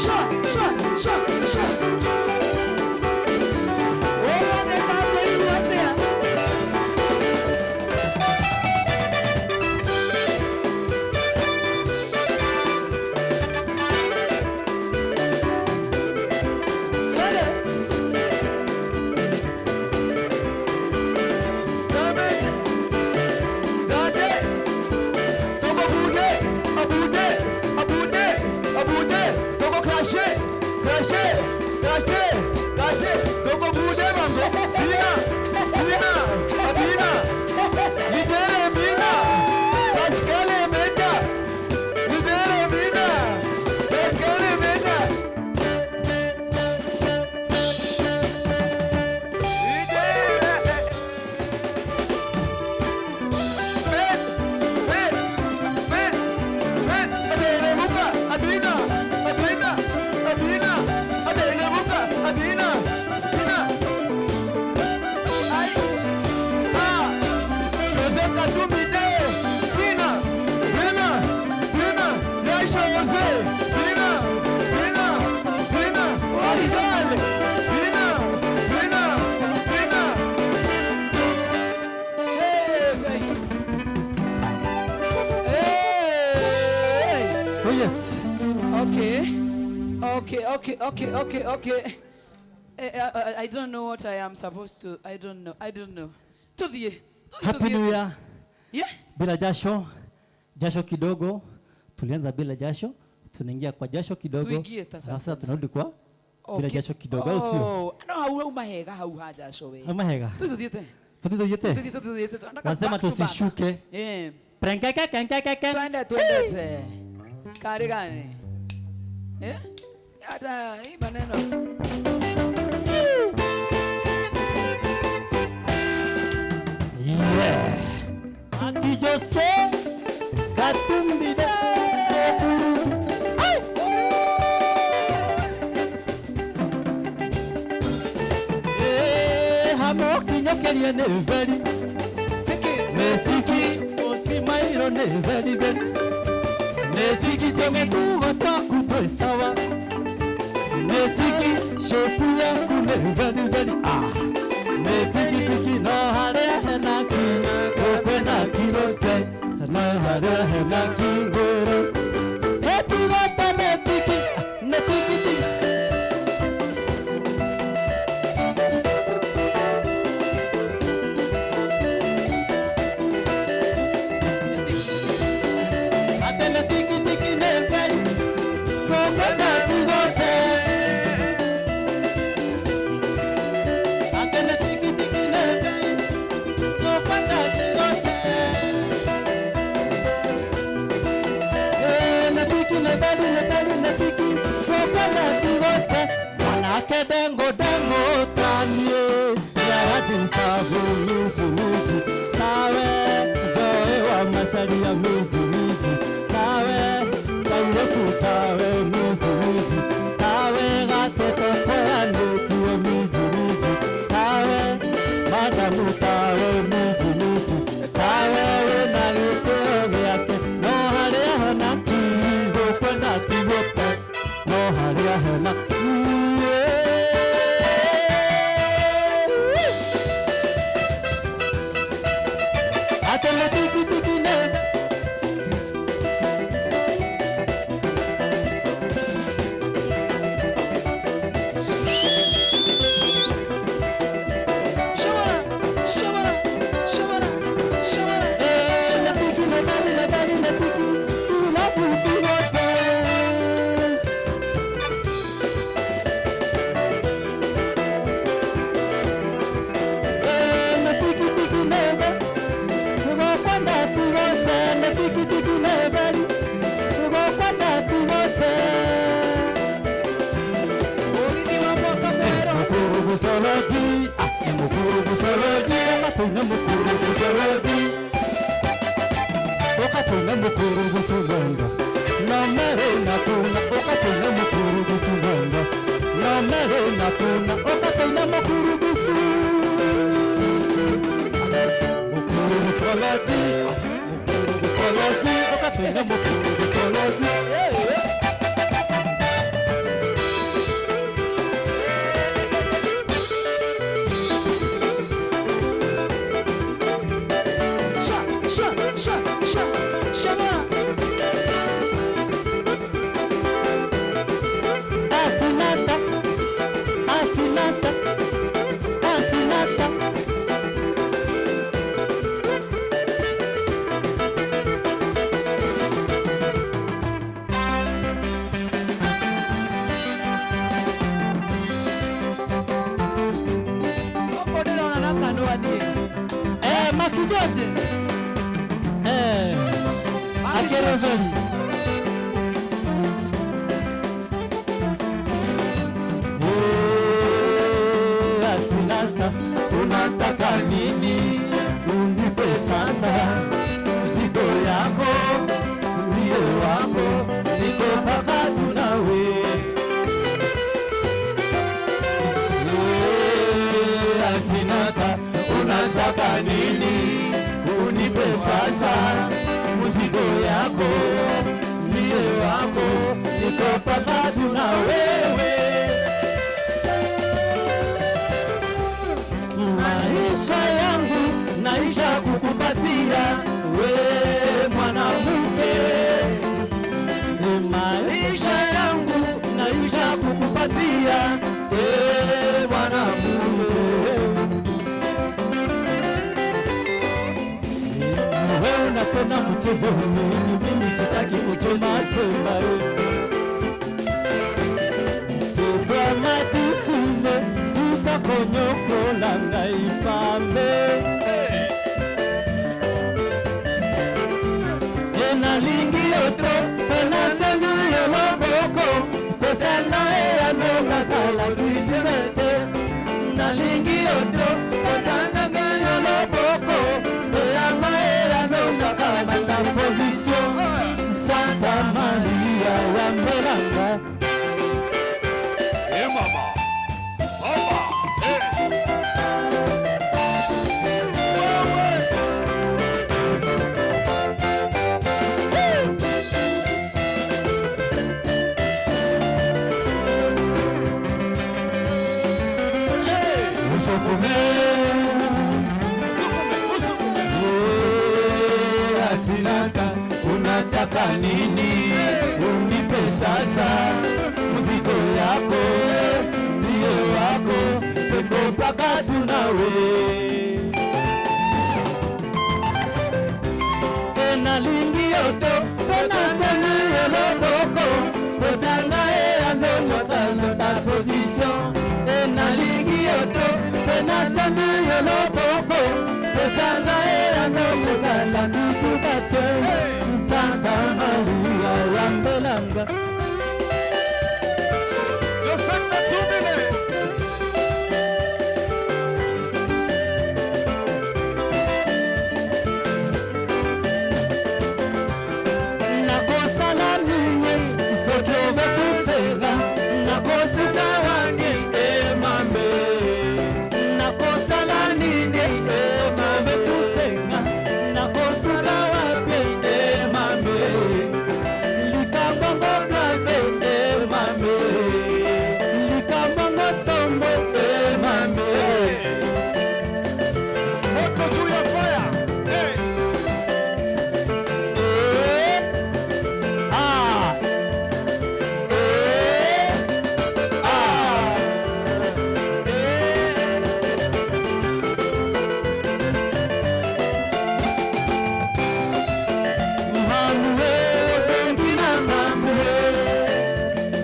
Sha, sha, sha, sha. Ũmũthĩ kangũigua atĩa? Twende. Hey, Ngai. Hey. Oh yes. Okay. Okay, okay, okay, okay, okay. I don't know what I am supposed to. I don't know. I don't know. Tuthie. Tuthie, Happy tuthie. New Year. Yeah. Bila jasho, jasho kidogo. Tulianza bila jasho, tunaingia kwa jasho kidogo. Tuingie sasa. Sasa tunarudi kwa bila Okay. jasho kidogo, au sio? Oh, no hau auma hega hau ha jasho we. Ama hega. Tuthiete. Tuthiete. Tuthiete tuthiete. Tunataka Wasema back to back. tusishuke. Eh. Prenkeke kenkeke. Twende twendete. Kari gani? Eh? Hata hii maneno. Yeah. Ati Jose Katumbi de. Ai! Eh, hamoki nyokeria nĩ very Tiki. Metiki osimairo nĩ very very Metiki tũmĩtugo twaku twĩ sawa Metiki shopu yaku nĩ very very ah Metiki tiki no harĩa hena ki gũkwĩna kirose no harĩa hena kingũrũ Hetugata metiki metiki tiki. Atele tiki tiki ne feri, kokwena tugote. Atele tiki tiki ne feri, kokwena tugote. Eh, ne tiki ne feri ne feri ne tiki, kokwena tugote. Mwanake dengo dengo tanie, yaradi savu miji miji, tawe joe wa masaria miji miji, tawe kaireku tawe miji miji, tawe gateto koyanetio miji miji, tawe madamu tawe miji miji, tawe wĩna gĩtĩo gĩake, no harĩa hena kiugo kwĩna tiguote, no harĩa hena Atele tiki tiki ne. Shabara, shabara, shabara, shabara. Eh, ne tiki ne bali ne bali ne tiki. Tula putu gote. Eh, ne tiki tiki ne ba. Tugokwenda tugote ne tiki tiki ne bali. Tugokwenda tugote. Mũgithi wa mwaka mwerũ. Mukuru gusoloji, ah, mukuru gusoloji, matuna mukuru gusoloji. Okatuna mukuru gusuganda, na mere na tuna, okatuna mukuru gusuganda, na Omere na kuna okatoina mokurugusu. Mokurugusu olodi, mokurugusu olodi, okatoina mokurugusu olodi. Sha sha sha sha shama. Asinata, asinata, asinata. Gũkũ ndĩrona na kanua niĩ. Makijoje. Akereveli. Asinata, unataka nini? Unipe sasa mzigo yako, mie wako, niko mpaka tunawe. Asinata, unataka nini? Unipe sasa mzigo yako, mie wako, niko mpaka tuna wewe. Maisha yangu naisha kukupatia we mwanamke, maisha yangu naisha kukupatia we mwanamke. Wewe unapenda mchezo mingi, mimi sitaki mchezo. Sema sokwa matisine tukakonyokola ngai pambe. Enalingi yo trop, mpe nasengi yo loboko, pesa na eyano nazala cuisine te. Nalingi yo trop, mpe nasengi yo loboko, pesa na eyano nakamata position. Santa Maria ya Melanga. Eh mama. Mama. Eh. Mama. Usukume. Usukume, usukume. Asinata, unataka nini? Unipe sasa mzigo yako, ndiye wako, peko mpaka tunawe. Nalingi yo to, mpe nasengi yo loboko, pesa na eyano tokazota position. Nalingi yo to, mpe nasengi yo loboko, pesa na eyano kozala duplikation. Santa Maria ya Mbelanga. Joseph Katumile. Nakosala nini soki okokusenga, nakosuka wani emambe. Nakosala nini emambe kusenga, nakosuka wapi emambe. Likambo grave emambe, likambo sombo emambe. Moto juu ya fire. Eh. Eh, ah, eh, ah, eh. Mamuwe obongi na mamuwe,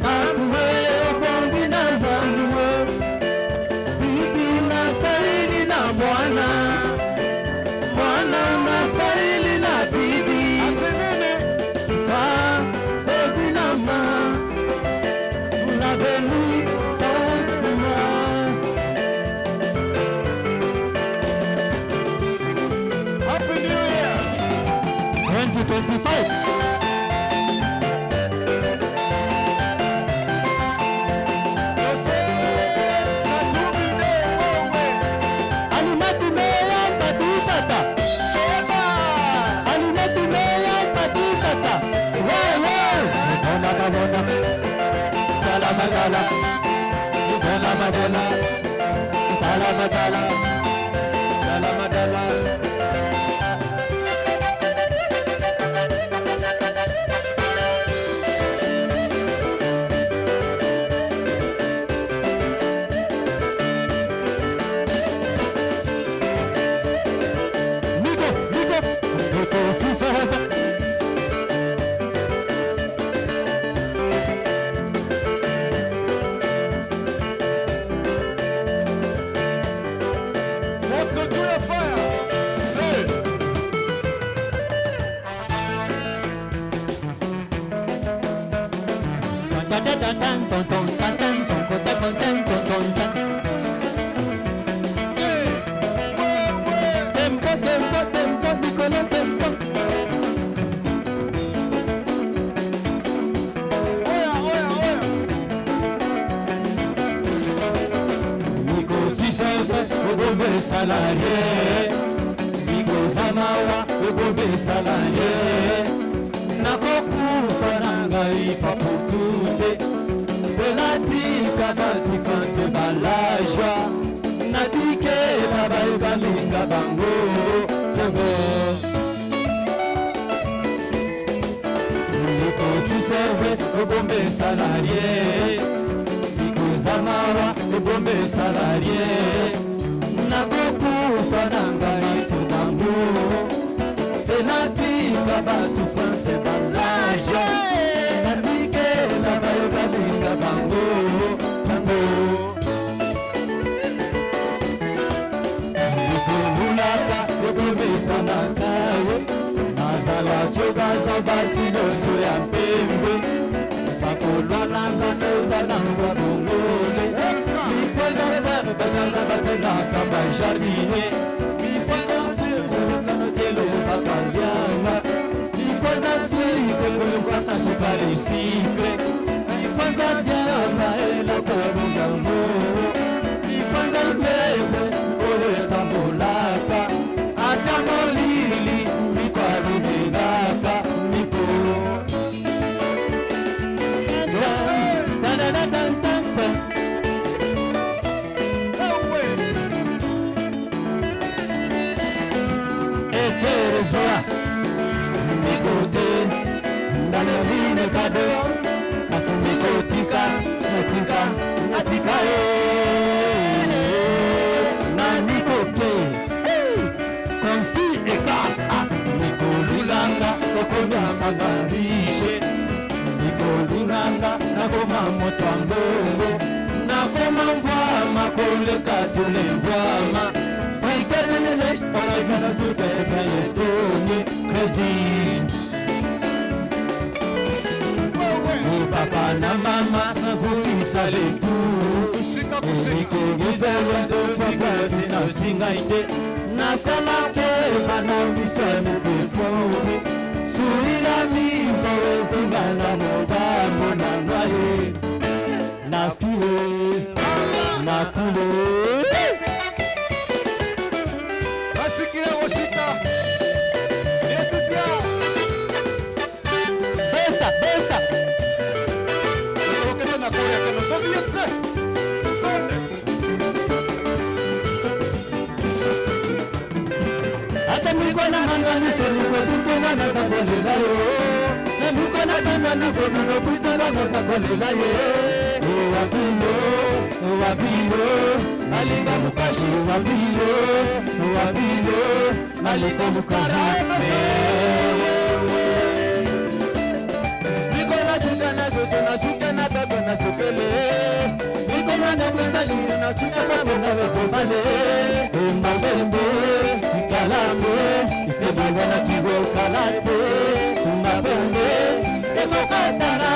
mamuwe obongi na mamuwe. Bibi unastahili na bwana, bwana unastahili na bibi. Ate nene. Va, baby na ma, la beni Fatima. Happy New Year. 2025. Joseph. Madala, Tala Madala, Tala Madala, Tala Madala. Nico, Nico, Nico, Sisa. Tempo, tempo, tempo, Nicola, tempo. Oya, oya, oya. Nico Sisete, Ogombe salarié. Nico Samawa, Ogombe salarié. Nakokufa na ngai fa pour toute. Benatika basifanse balajwa. Natike babayokamisa bango. Tempo. Nico Sisete, Ogombe salarié. Nico Samawa, Ogombe salarié. Nakokufa na ngai te bango. Benatika basufanse balajwa. Natike babayokamisa bango. Bango. Ezolulaka ekomesa na ngai. Nazala sokaza basi nyonso ya pembe. Bakolwana nzambe eza nangwa bongo te. Mikweza basenaka bajardinier. Mikweza oselobaka lianga. Mikweza sikre kolosaka sukali sikre. Mikweza diamba eloko bongambo. Mikweza nzembe oyo etambolaka. Ata molili miko alobelaka miko. Ta-da-da-dan-dan-dan. Ekerezoa mikote ndamemine kado kasi mikotika natika natika e na nikoke konsti eka nikolulanga okomiasanga riche nikolulanga nakoma moto ya mbongo nakoma mvwama koleka tole mvwama. Papa na mama nakokisa letu nasalake bana miso ya mokefoni suila miso ezonga na mobango na ngai nakule nakule. Basikia wosika. Yesu. Beta, beta. Okete na koya kana toviete. Tonde. Ata mikona mangani sonu kutuna na zakolela yo. Na mikona tanzana sonu kutuna na zakolela ye. Wapiyo, wapiyo, alinga mukashi wapiyo, wapiyo, alinga mukashi. Niko na shuka na joto na shuka na baba na shukele. Niko na nafanya na shuka na baba na zobale. Mabembe kalate, isebanga na kigo kalate. Mabembe ekokatana.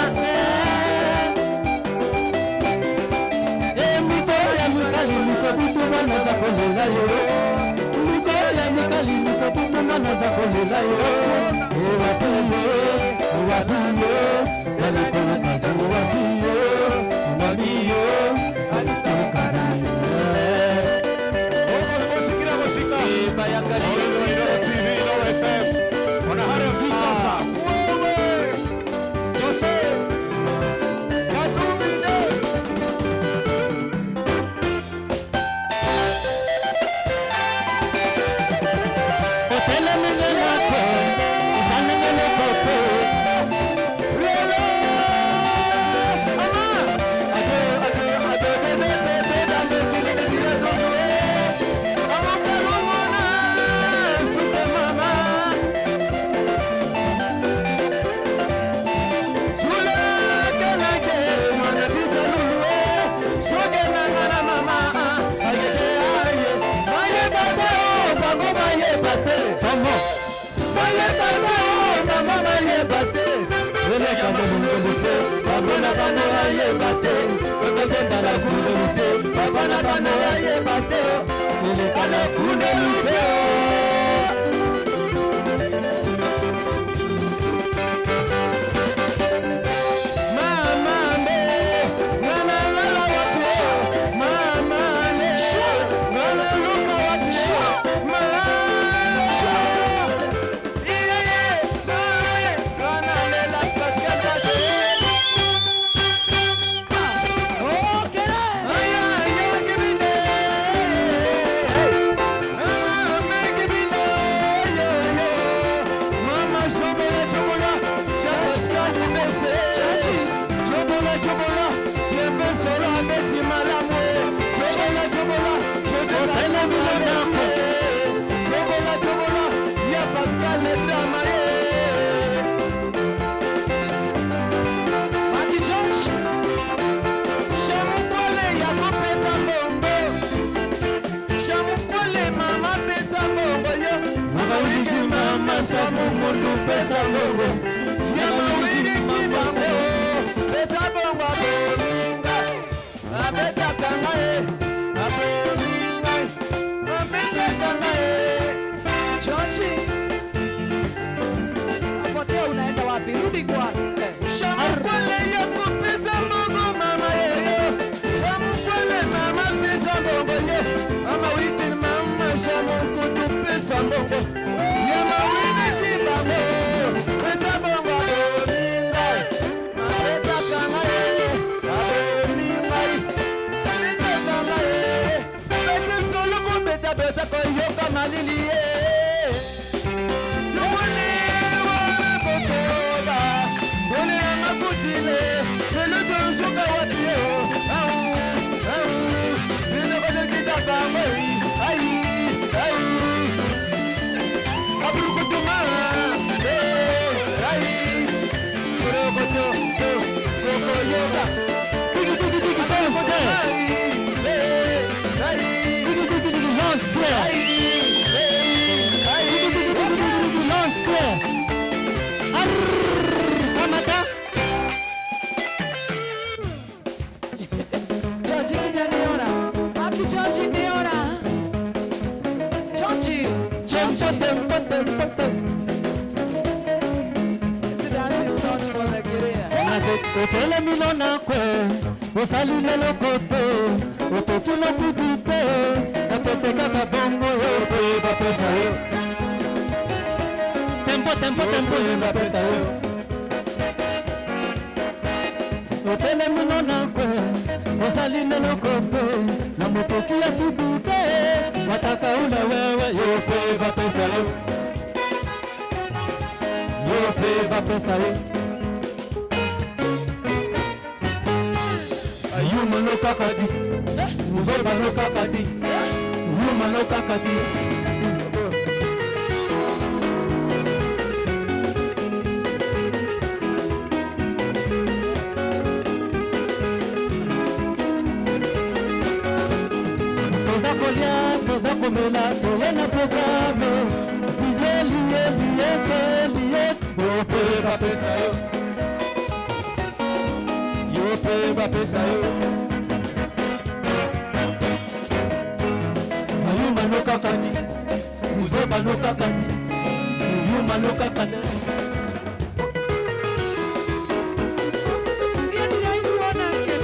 Wewe Jose Katumine. Obetala Te papa na bana bayeba te Eleka na kundelupe. Mama me, nana lala wapi? Mama me, nana luka wapi? Mama, iye ye, mama ye, nana lela Pascal Tati. Okere. Aya, aya, kibinde. Mama me kibinde, yo, yo. Mama shobola, chobola, Pascal Mese. Chachi. Chobola, chobola, bien fait solo abeti malamu. Chobola, chobola, José Otelemi Kassimba na abeti. Chobola, chobola, ya Pascal le drama ye. Maki George. Shamukwale ya kopesa mbongo. Shamukwale mama pesa mbongo yo. Mama wiki mama Shamukundu pesa mbongo. Ya mawili kibango. Pesa bongo abominga. Abetaka ngai. Abominga. Abetaka ngai. George. Napotea unaenda wapi? Rudi kwanza. Shamukwale ya kopesa mbongo mama yeyo. Shamukwale mama pesa mbongo ye. Mama wiki mama Shamukundu pesa mbongo. Ya mawili kibango. Pesa bongo abominga. Abetaka ngai. Abominga. Abetaka ngai. Beti solo kobeta beta koyoka malili ye. Tiki tiki tiki danse. Tiki tiki tiki lance clair. Tiki tiki tiki tiki tiki lance clair. Arr, kamata. George kijaniona. Maki George niona. George. George. Tempo tempo tempo. This dance is not for the career. Otelemi na kwe, osali leloko te, otoki lokutu te, napete kaka bongo yo mpe bapesa yo. Tempo tempo tempo yo bapesa yo. Otelemi na kwe, osali leloko te, na motoki ya chibute, wataka ula wewe yo mpe bapesa yo. Yo mpe bapesa yo. Yuma no kakati, Muzoba no kakati, Yuma no kakati. Toza kolia, toza komela, toye na programe. DJ liye liye pe liye, yo pe bapesa yo. Yo pe bapesa yo. Yuma no kakati, Muzoba no kakati, Yuma no kakati. Ndiye ndiraiguona kĩ?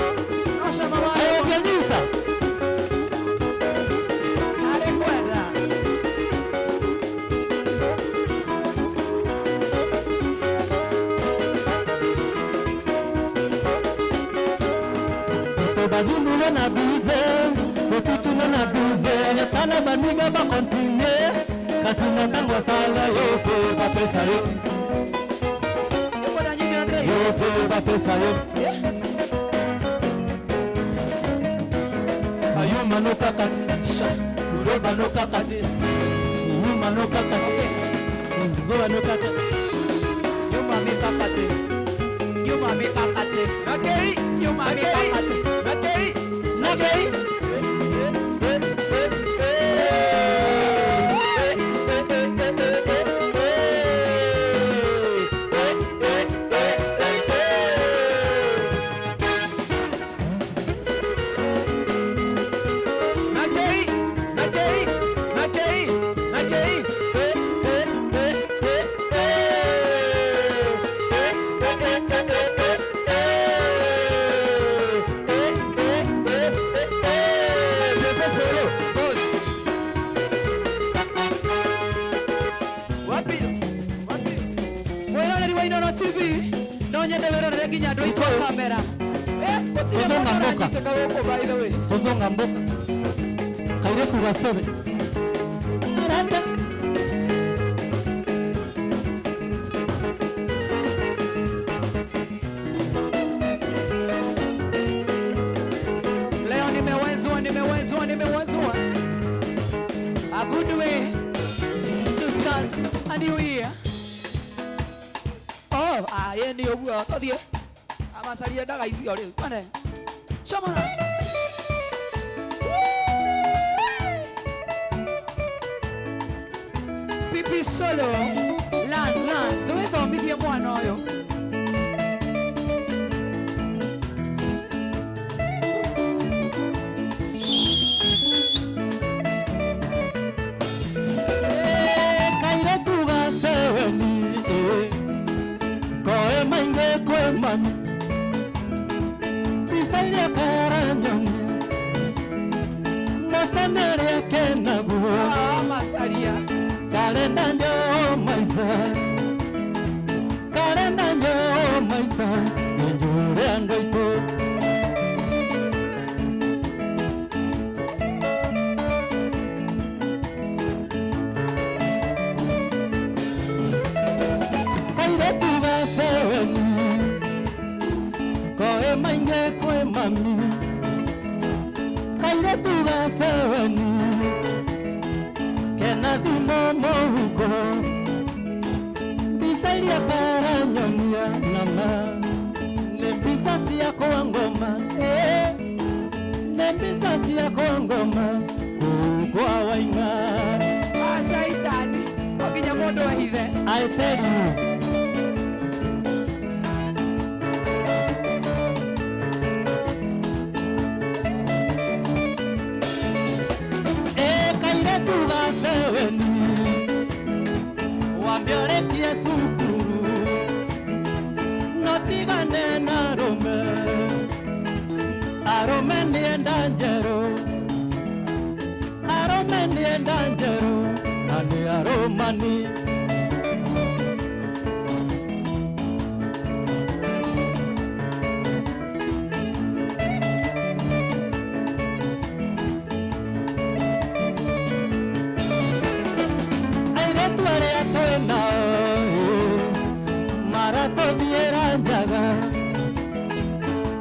No cama wayo. Ayo pianista. Arĩ kwenda. Tobadimulo na bize, totutuna na bize, tala baninga bakontinue, kasi na ntango asala yo mpe bapesa yo, Nĩkwenda nyingĩ na ndĩraigua. yo mpe bapesa yo. Ayuma no kakati, Sha. zoba no kakati, yuma no kakati, Okay. zoba no kakati. Nyuma mikakati. Nyuma mikakati. Nakei. Nyuma mikakati. Nakei. Nakei. TV no nyende wĩrorere nginya andũ aitũ a kamera. Gũtirĩ Tũthonga mũndũ mboka. ũranyitĩka gũkũ by the way. Tozonga mboka kairetu gasebe arata. Leo nimewezwa, nimewezwa, nimewezwa. A good way to start a new year. Oh, ye nĩ ũguo tũthiĩ. Amacaria ndaga icio rĩu. Twende. Chomora. Pipi solo. Lan, lan. Ndũgĩthomithie mwana ũyũ. Kairetu gaseweni koe mainge kwe mami bisalia karanyoni mosemeria kenaguo. Macaria. Kalenda njoo maisa, kalenda njoo maisa, njure andũ aitũ. Kairetu gaseweni koe mainge kwe mami, kairetu gaseweni kena thimo mũhuko mbica iria karanyonia nama nĩ mbica ciakwa ngoma, nĩ mbica ciakwa ngoma kũu kwa Waing'a. Acaitani. No nginya mũndũ ehithe. I tell you. Kairetu gaseweni wambe ũrĩkie cukuru no tigane na arũme, arũme nĩ enda njerũ, arũme nĩ enda njerũ na nĩ arũmani. Airĩtu arĩa twĩnao maratũthiĩra njaga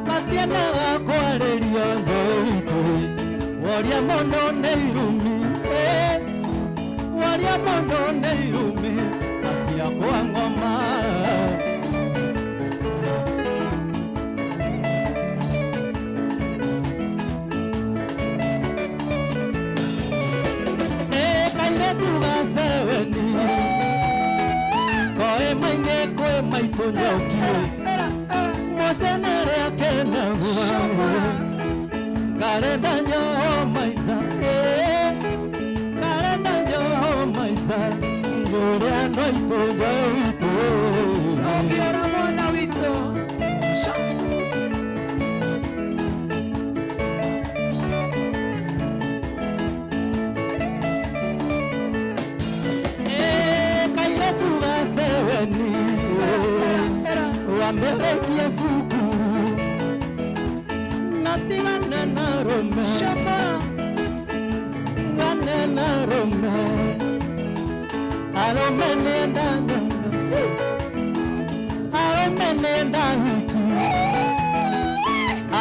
matiendaga kwarĩrio njoitũ woria mũndũ nĩ irumi, woria mũndũ nĩ irumi na ciakwa ngoma. Kairetu gaseweni koe mainge kwe maitũ njoki Era, era. mocenere akenaguo Chomora. kalenda njoo maisa, kalenda njoo maisa ngũrĩ andũ aitũ njoitũ. Ũngĩora mwana witũ. Sha. Kairetu gaseweni Era, era. wamberekie cukuru na tigane na arũme, Shama. gane na arũme, arũme nĩ enda nyama, arũme nĩ enda hiki,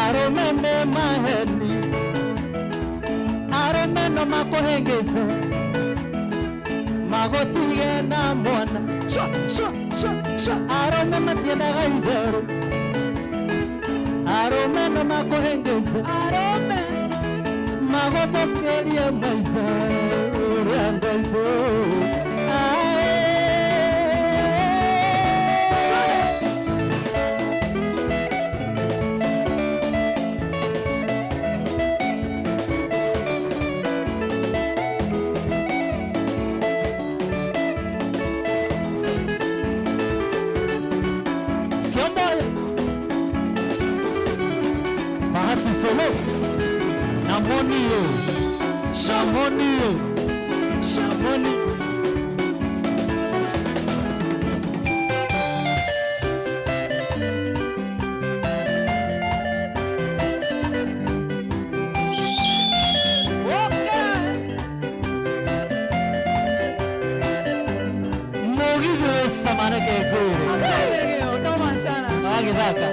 arũme nĩ maheni, arũme no makũhĩngĩce magũtige na mwana. Sha, sha, sha, sha. Arũme matiendaga itherũ, arũme no makũhĩngĩce Arũme. magũthũkĩrie maica ũrĩa andũ aitũ. Kiombo Bahati Solo namoni yo, namoni yo, namoni. Mugithi wĩ cama reke ngwĩre. I'm telling you, noma sana. Wagĩthaka.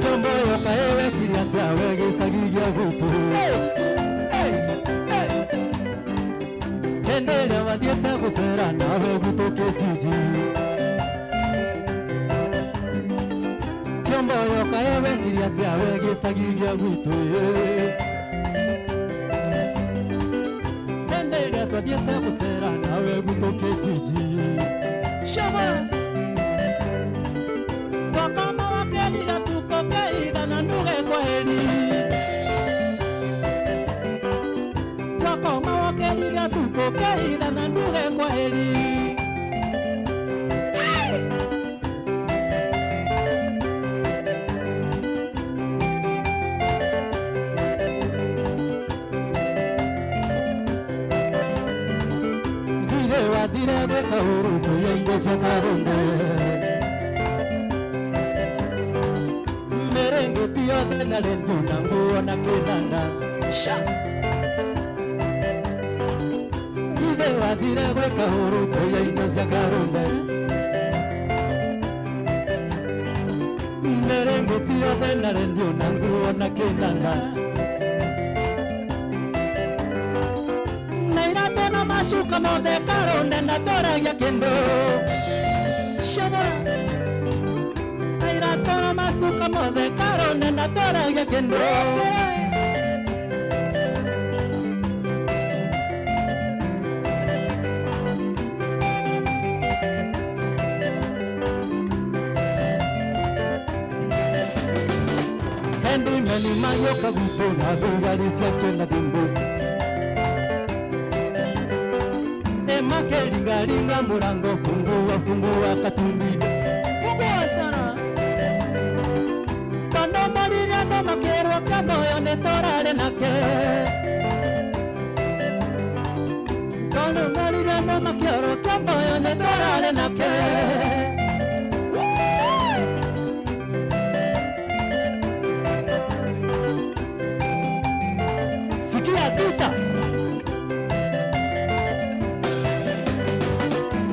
Kĩomboyo kaĩ wekire atĩa we gĩcagi gĩa gwitũ? Hey, hey, hey. Hĩndĩ ĩrĩa wathiĩte gũcera nawe gwitũ kĩjiji. Kĩomboyo kaĩ wekire atĩa we gĩcagi gĩa gwitũ? Hĩndĩ ĩrĩa twathiĩte gũcera nawe gwitũ kĩjiji. Shama. Twakoma wakerira tukokeitha na nduge kwaheri. Twakoma wakerira tukokeitha na nduge kwaheri. Thire wathire gwĩka ũru kuoya indo cia karũnde. Mĩrĩngĩti yothe na rendio na nguo na kĩnanda. Sha. Ithe wathire gwĩka ũru kuoya indo cia karũnde. Mĩrĩngĩti yothe na rendio na nguo na kĩnanda. Na iratũ na macuka mothe karũnde na tũragia kĩndũ. Shama. Na iratũ na macuka mothe karũnde na tũragia kĩndũ. Handyman mayoka gwitũ na thurari ciake na thimũ. Emakeringaringa mũrango fungua fungua katumbi. Fungua sana. Tondũ morire andũ makĩrwo kĩamboyo nĩ tũrarĩ nake. Tondũ morire andũ makĩrwo kĩamboyo nĩ tũrarĩ nake. Sikia tuta.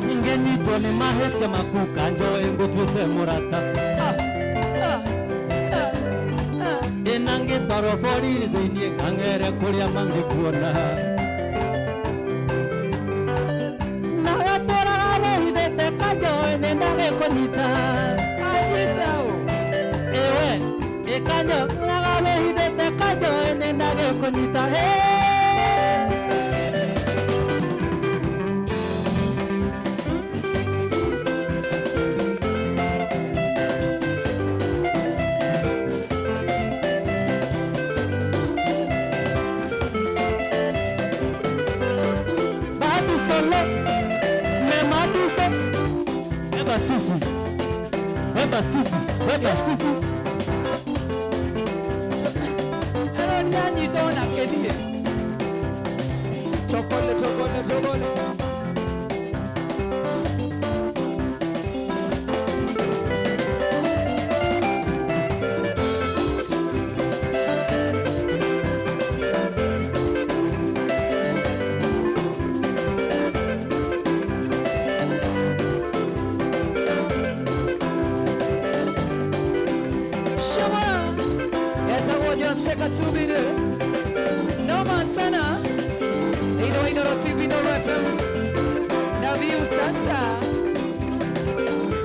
Ningenyitwo nĩ mahĩtia maku kanjoe ngũtuĩte mũrata. Ah, ah, ah, ah. Ĩna ngĩtwarwo borithi thĩiniĩ ngang'ere kũrĩa mangĩkuona. Nawe tũraga wĩhithĩte kanjoe nĩ ndagĩkũnyita. Anyita o. Ewe ĩkanjo tũraga wĩhithĩte kanjoe nĩ ndagĩkũnyita. Bahati solo mematuso. Eba sisi. Eba sisi. Eba sisi. Ano ni anyita ona kedie. Chokole chokole chokole. Shama. Yetagwo Jose Katubire. Noma sana. Thĩinĩ wa Inooro TV Inooro FM. Na view sasa.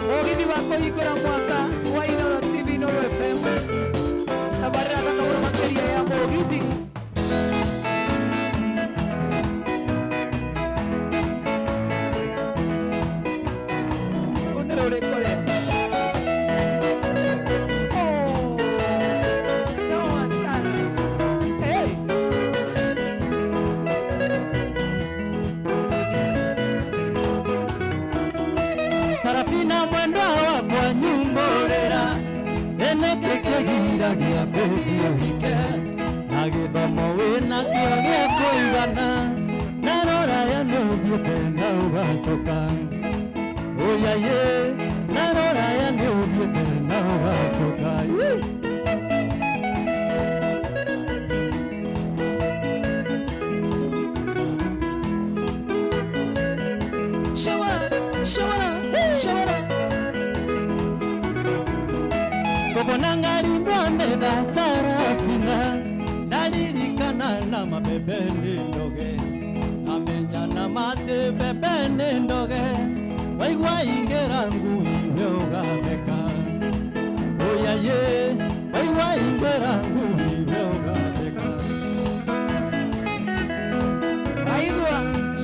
Mũgithi wa kũhingũra mwaka wa Inooro TV Inooro FM. Tabarĩra thaka mũno makĩria ya mũgithi. Ũyũ nĩ rũrĩkũ rĩ? Oh, noma sana. Hey. Sarafina mwendwa wakwa nyumborera. Ene kĩkĩgira gĩa mbĩri ũhike. Na gĩthomo wĩna kĩo gĩa kũigana. Na rũraya nĩ ũthiĩte na ũgacoka. Oyaye, na rũraya nĩ ũthiĩte na ũgacoka. Ĩ. Shamara, shamara. Kokonangalindwa Sarafina nalilikana na mabebe ndoge amenya na mate bebe ndoge waigwa ingera ngui we ugatheka oya ye waigwa ingera ngui we ugatheka waigwa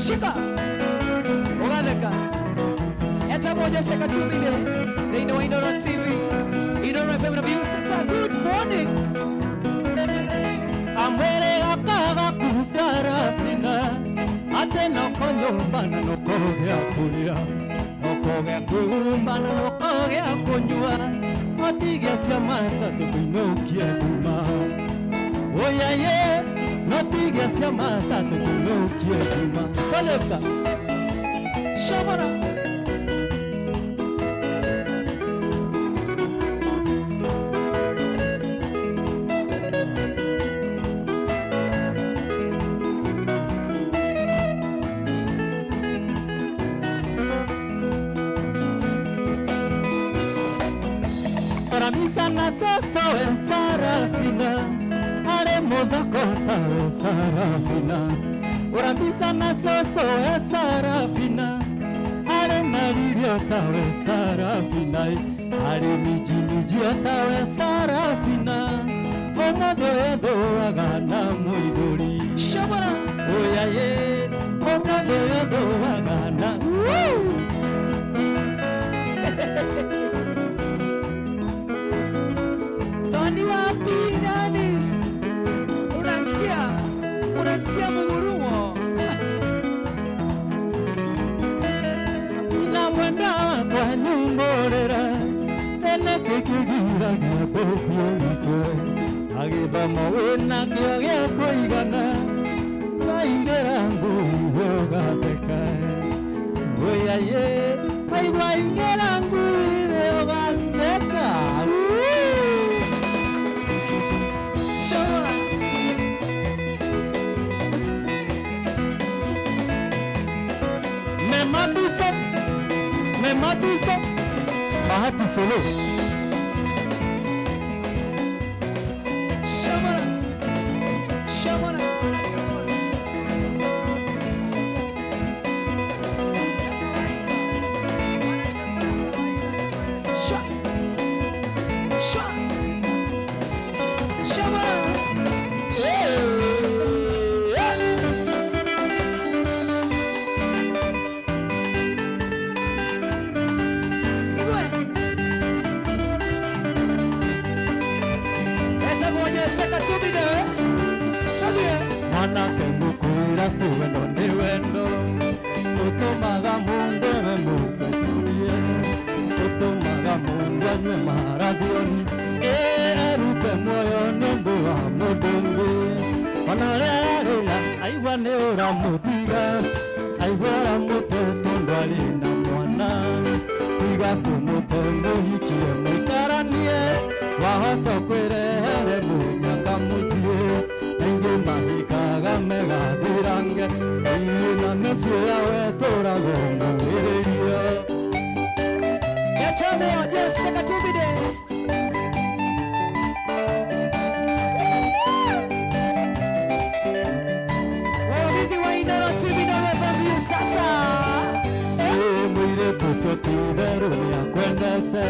shika ugatheka etagwo Jose Katumire thĩinĩ wa Inooro TV Inooro FM na Sasa. Good morning. Amwere akaga kusarafina ate noko nyumba na noko gĩa kũrĩa noko gĩa kwĩhumba na noko gĩa kũnyua notigia cia matatũ kũinũkie nduma oya ye notigia cia matatũ kũinũkie nduma koleka shamara. Ramisa na soso Sarafina are muthako tawe Sarafina Ramisa na soso Sarafina are maririo tawe Sarafina are miji miji tawe Sarafina omothe ethuaga na muithuri shamara oya ye omothe ethuaga na Tony wapi Danis? Unasikia? Unasikia mugurumo? Na mwenda wakwa nyumborera tene kikigira gĩa kũhio gĩkwe agĩthomo wĩna kĩo gĩa kũigana waingĩra ngui ũgatheka oya ye waigua ingĩra ngui ũgatheka. Shamara. Mematiso, Bahati solo. Shamara, shamara. Sha, sha, shamara. Mwanake mukwĩra tu wendo nĩ wendo ũtũmaga mũndũ ewe mũkũcurie ũtũmaga mũndũ anyue marathioni erute muoyo nĩ ũndũ wa mũndũ ũngĩ ona ũrĩa ararĩra aigua nĩ ũramũtiga aigua ũramũte tondũ arĩ na mwana tiga kũmũte mũhikie mũikaranie wahota kwĩrehere mũnyaka mũciĩ aingĩ mahikaga megathirange na mĩciĩ yao ĩtũragwo mũgĩrĩrio. Yatano Jose Katumire. Mũgithi wa Inooro TV na FM sasa. Mũirĩtu ũcio ti itherũ nĩakwendete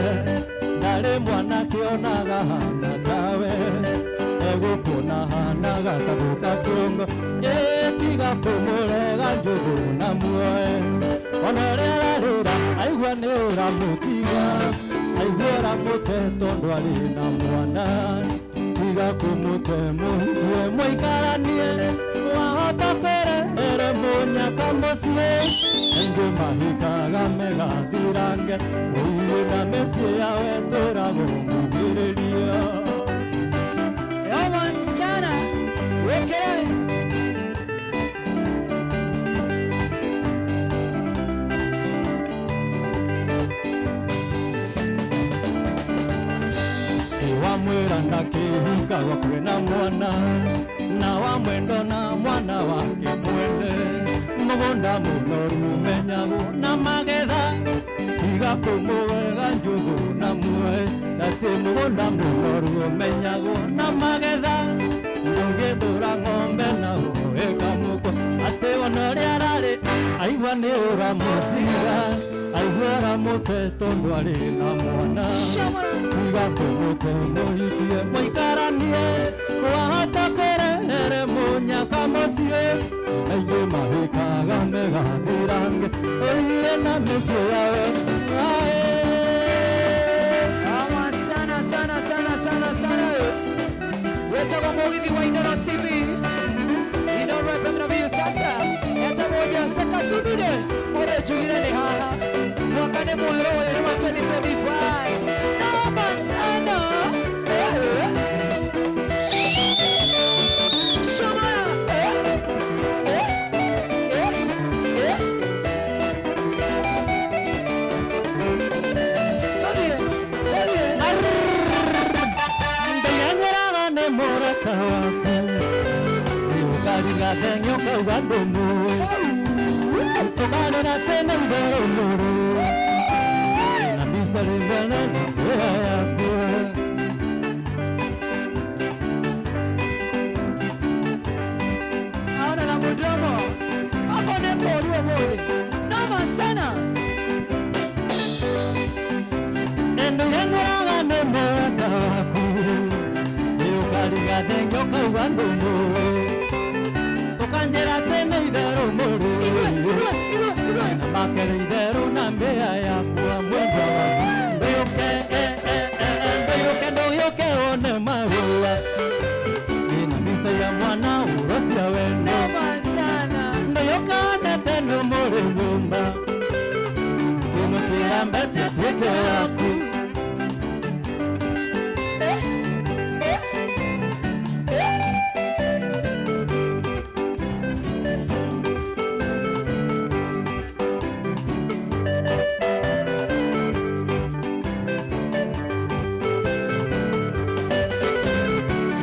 ndarĩ mwanake onaga hana tawe egũkuona hanaga ta kĩongo tiga kũmũrega njũgũ na muoe ona ũrĩa ararĩra aigua nĩ ũramũtiga aigua ũramũte tondũ arĩ na mwana tiga kũmũte mũhikie mũikaranie wahota kwĩrehere mũnyaka mũciĩ aingĩ mahikaga megathirange ũiĩ na mĩciĩ yao ĩtũragwo mũgĩrĩrio. Yoma sana wekere. Wamwĩra ndakĩhika gwakuhĩ na mwana na wamwendo na mwana wake mwene mũgũnda mũnoru menyagwo na magetha Tiga kũmũwega njũgũ na muoe atĩ mũgũnda mũnoru ũmenyagwo na magetha ndũngĩthũra ng'ombe na ũhoe kamũkwa atĩ ona ũrĩa ararĩ aigua nĩ ũramũtiga aigua ũramũte tondũ arĩ na mwana tiga kũmũte mũhikie mũikaranie wahota kũrehere mũnyaka mũciĩ aingĩ mahĩkaga megathirange ũiye na mĩciĩ yawe. Awa sana sana sana sana sana. Wetagwo mũgithi wa Inooro TV. Inooro FM na biũ sasa. Etagwo Jose Katundude. Ũrĩa njugire nĩ haha. Mwaka nĩ mwerũ ũyũ nĩ wa 2025. Noma sana. Shama. Tũthiĩ, tũthiĩ. Ndĩanyeraga nĩ mũrata waku ũkariga thenge ũkauga ndũmũĩ ũkarĩra tene itherũ mũrũ na mbica rĩ mbere na mbĩra yaku. Naona na mudomo. Hapo ndipo ũmũthĩ. Noma sana. Ndĩanyeraga nĩ mũrata waku ũkariga thenge ũkauga ndũmũĩ ũkanjĩra tene itherũ mũrũ Igwe, igwe, igwe, igwe. na makere itherũ na mbĩa yakwa mwendwa waku ndũyũke ndũyũke ndũyũke one marũa ndĩna mbica ya mwana ũro cia wendo Noma sana. ndũyũka one tene mũrĩ nyũmba ũmũkĩra mbete tuĩke waku. Eh, eh, eh.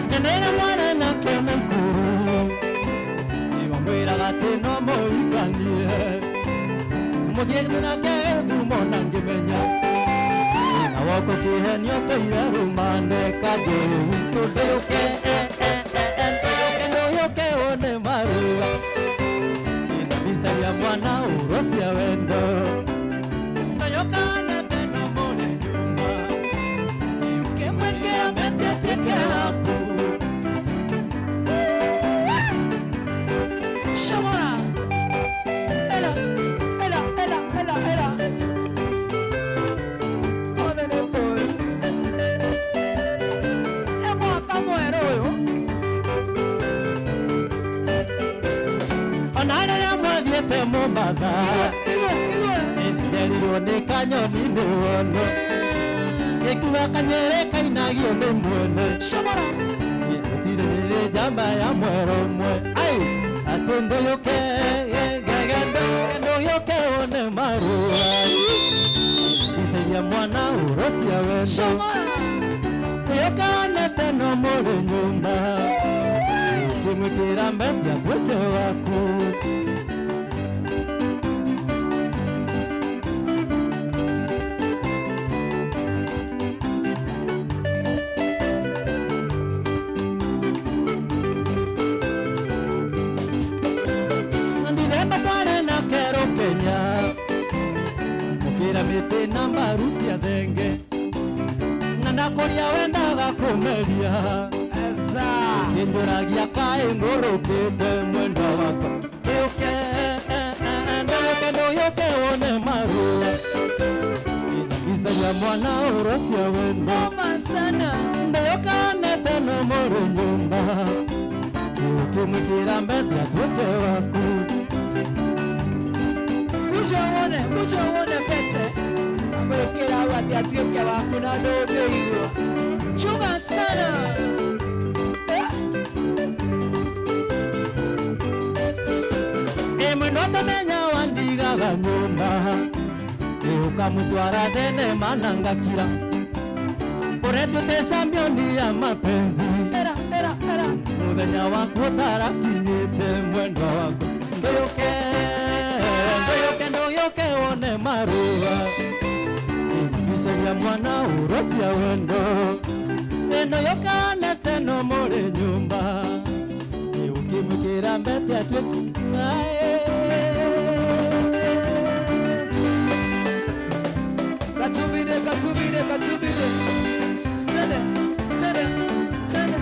Nendera mwana nake Nakuru niwamwĩraga atĩ no mũhikanie mũthiĩ nake gĩthumo na ngĩmenya na woko kĩhenio tũire rũmande kanjũĩ witũ ndũyũke ndũyũke one marũa ina mbica ya mwana ũro cia wendo ndũyũka one teno mũrĩ nyũmba Kĩmwĩkĩra mbete atuĩke waku. Shomora. Ela, ela, ela, ela, ela. Othe nĩ kũũru. Nĩ mwaka mwerũ ũyũ. Ona rĩrĩa mwathiĩte Mombatha Igwe, igwe, igwe. nderirwo nĩ kanyoni nĩ wono gĩkua kanyere kainagio nĩ mwene Shomora. gũtirĩ rĩrĩ njamba ya mwero ũmwe ai atĩ ndũyũke ndũyũke one marũa mbica iria mwana ũro cia wendo Shomora. ndũyũka one teno mũrĩ nyũmba ũkĩmwĩkĩra mbete atuĩke waku. Ndithemba twarĩ na kero Kenya mũkĩra mĩtĩ na mbaru cia thenge na ndakũria wendaga kũmeria Eza. kĩnjũragia kaĩ ngũrũkĩte mwendwa wakwa ndũyũke ndũyũke ndũyũke wone marũa ina mbica ya mwana ũro cia wendo Noma sana. ndũyũka one teno mũrĩ nyũmba ũkĩmwĩkĩra mbete atuĩke waku. Kuja uone, kuja uone pete. Amwĩkĩra hau atĩ atuĩke waku na ndũngĩigua. Chunga sana. Eh, Ĩmwe no tamenya wandigaga nyũmba ũkamũtwara thenema na ngakira ũretuĩte championi ya mapenzi era, era, era. mũthenya waku ũtarakinyĩte mwendwa wakwa ndũyũke ndũyũke ndũyũke wone marũa cia wendo eno yokana teno more nyumba ukimukira mbete atwe Katubide katubide katubide tene tene tene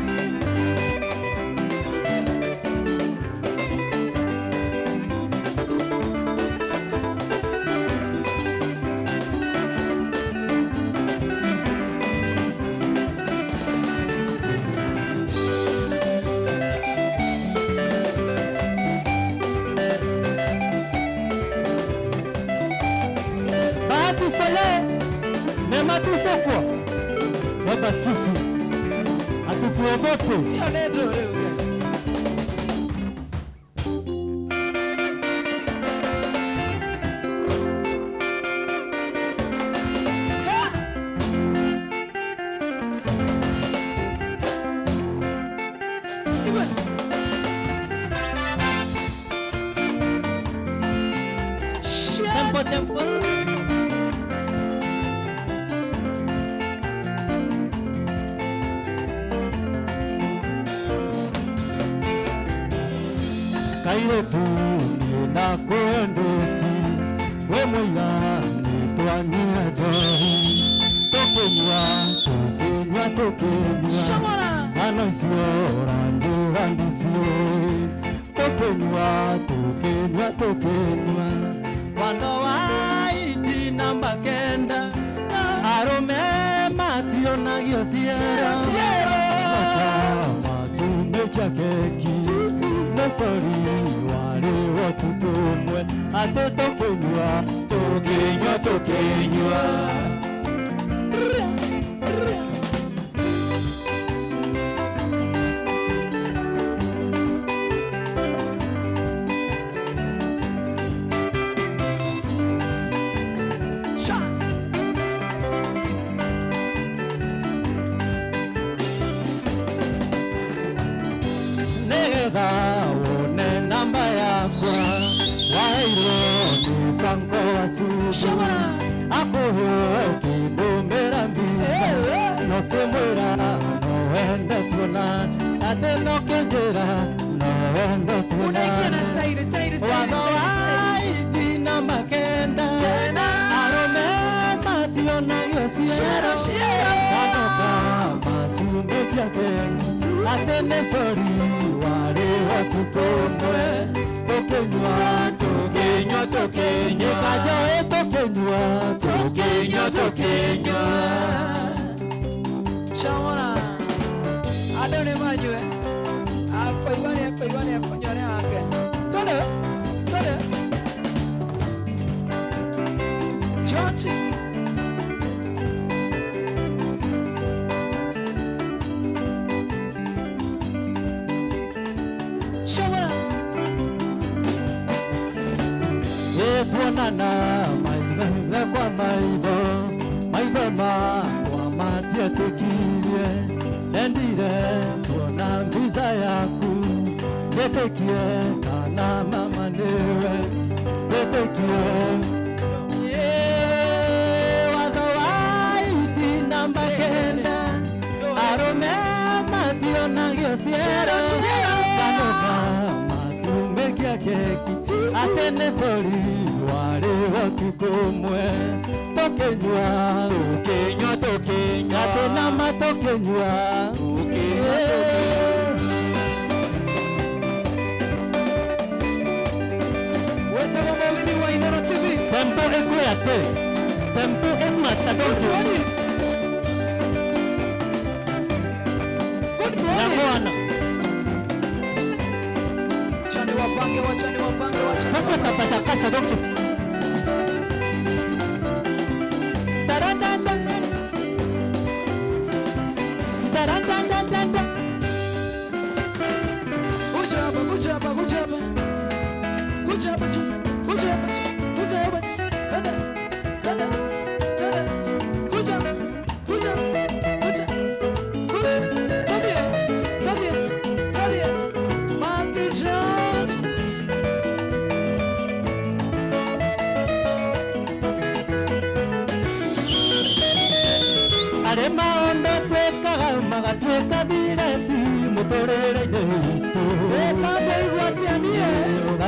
Baba sisi hatukuogope. Sio nendo leo. Tempo tempo. Kairetu na kwendeti we moya ni twanyia njohi tukinywa tukinywa tukinywa ano icio ranjura ndicio tukinywa tukinywa tukinywa wano wa iti namba kenda arume mationagio ciero macumbĩ keki Sorry, wale watu tumwe ate tokenywa tokenywa tokenywa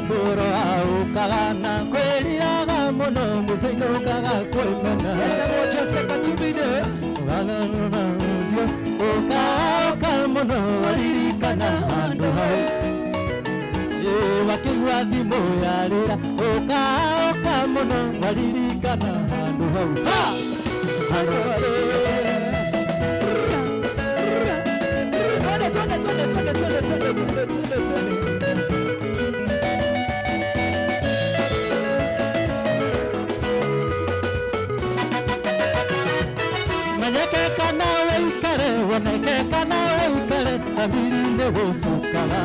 Atũro aukaga na kwĩriraga mũno mũcainũkaga kwĩmena Etagwo Jose Katumbi-inĩ ũkaoka mũno waririkana handũ hau wakĩigua thimũ yarĩra ũkaoka mũno waririkana handũ hau handũ twende twende twende twende twende twende twende twende twende. Menyeke kana wĩikare woneke kana wĩikare thamiri-inĩ gũcukaga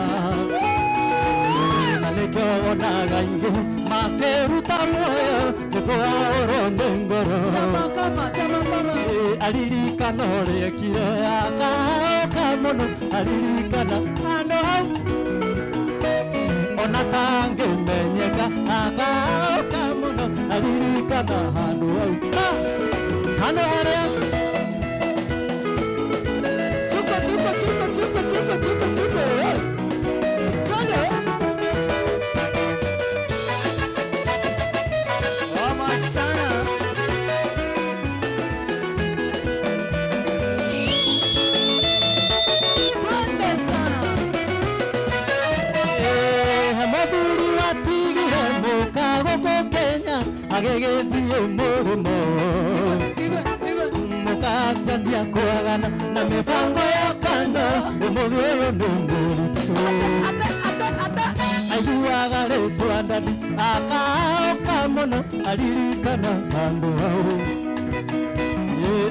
na nĩkĩo wonaga ingĩ makĩruta muoyo nĩ kũhaũrwo nĩ ngoro Tamakama tamakama aririkana ũrĩekire akaoka mũno aririkana handũ hau ona tangĩmenyeka akaoka mũno aririkana handũ hau handũ harĩa tuko tuko tuko tuko tuko tuko tuko twende Oma sana twende sana Mũthuri watigire mũka gũkũ Kenya agĩgĩthiĩ mũrĩmo igwe igwe mũkakĩanjia kwagana na mĩbango ya kando ũmũthĩ ũyũ nĩ mũritũ ate ate ate aiguaga rĩtwa ndadi akaoka mũno aririkana handũ hau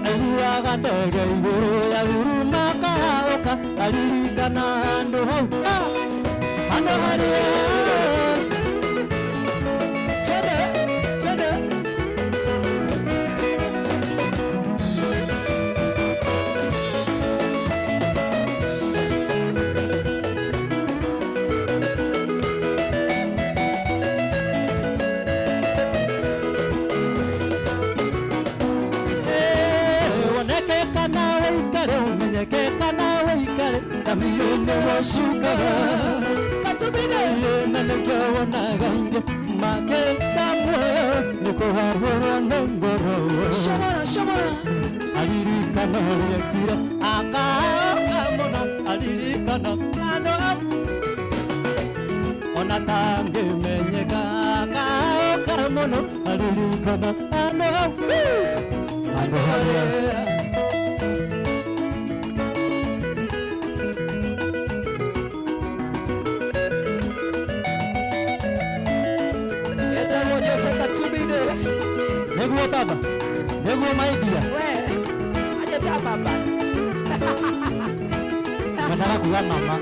aiguaga ndege igũrũ yaruruma akaoka aririkana handũ hau handũ harĩa twende twende woneke kana wĩikare ũmenyeke kana wĩikare thamiri-inĩ gũcukaga Katumbi-inĩ na nĩkĩo wonaga ingĩ makĩruta muoyo nĩ kũharũrwo nĩ ngoro shomora shomora aririkana ũrĩekire akaoka mũno aririkana handũ hau ona tangĩmenyeka akaoka mũno aririkana handũ hau handũ harĩa Etagwo Jose Katumbi-inĩ nĩguo baba nĩguo maidia we aje ta baba Nataka kuga mama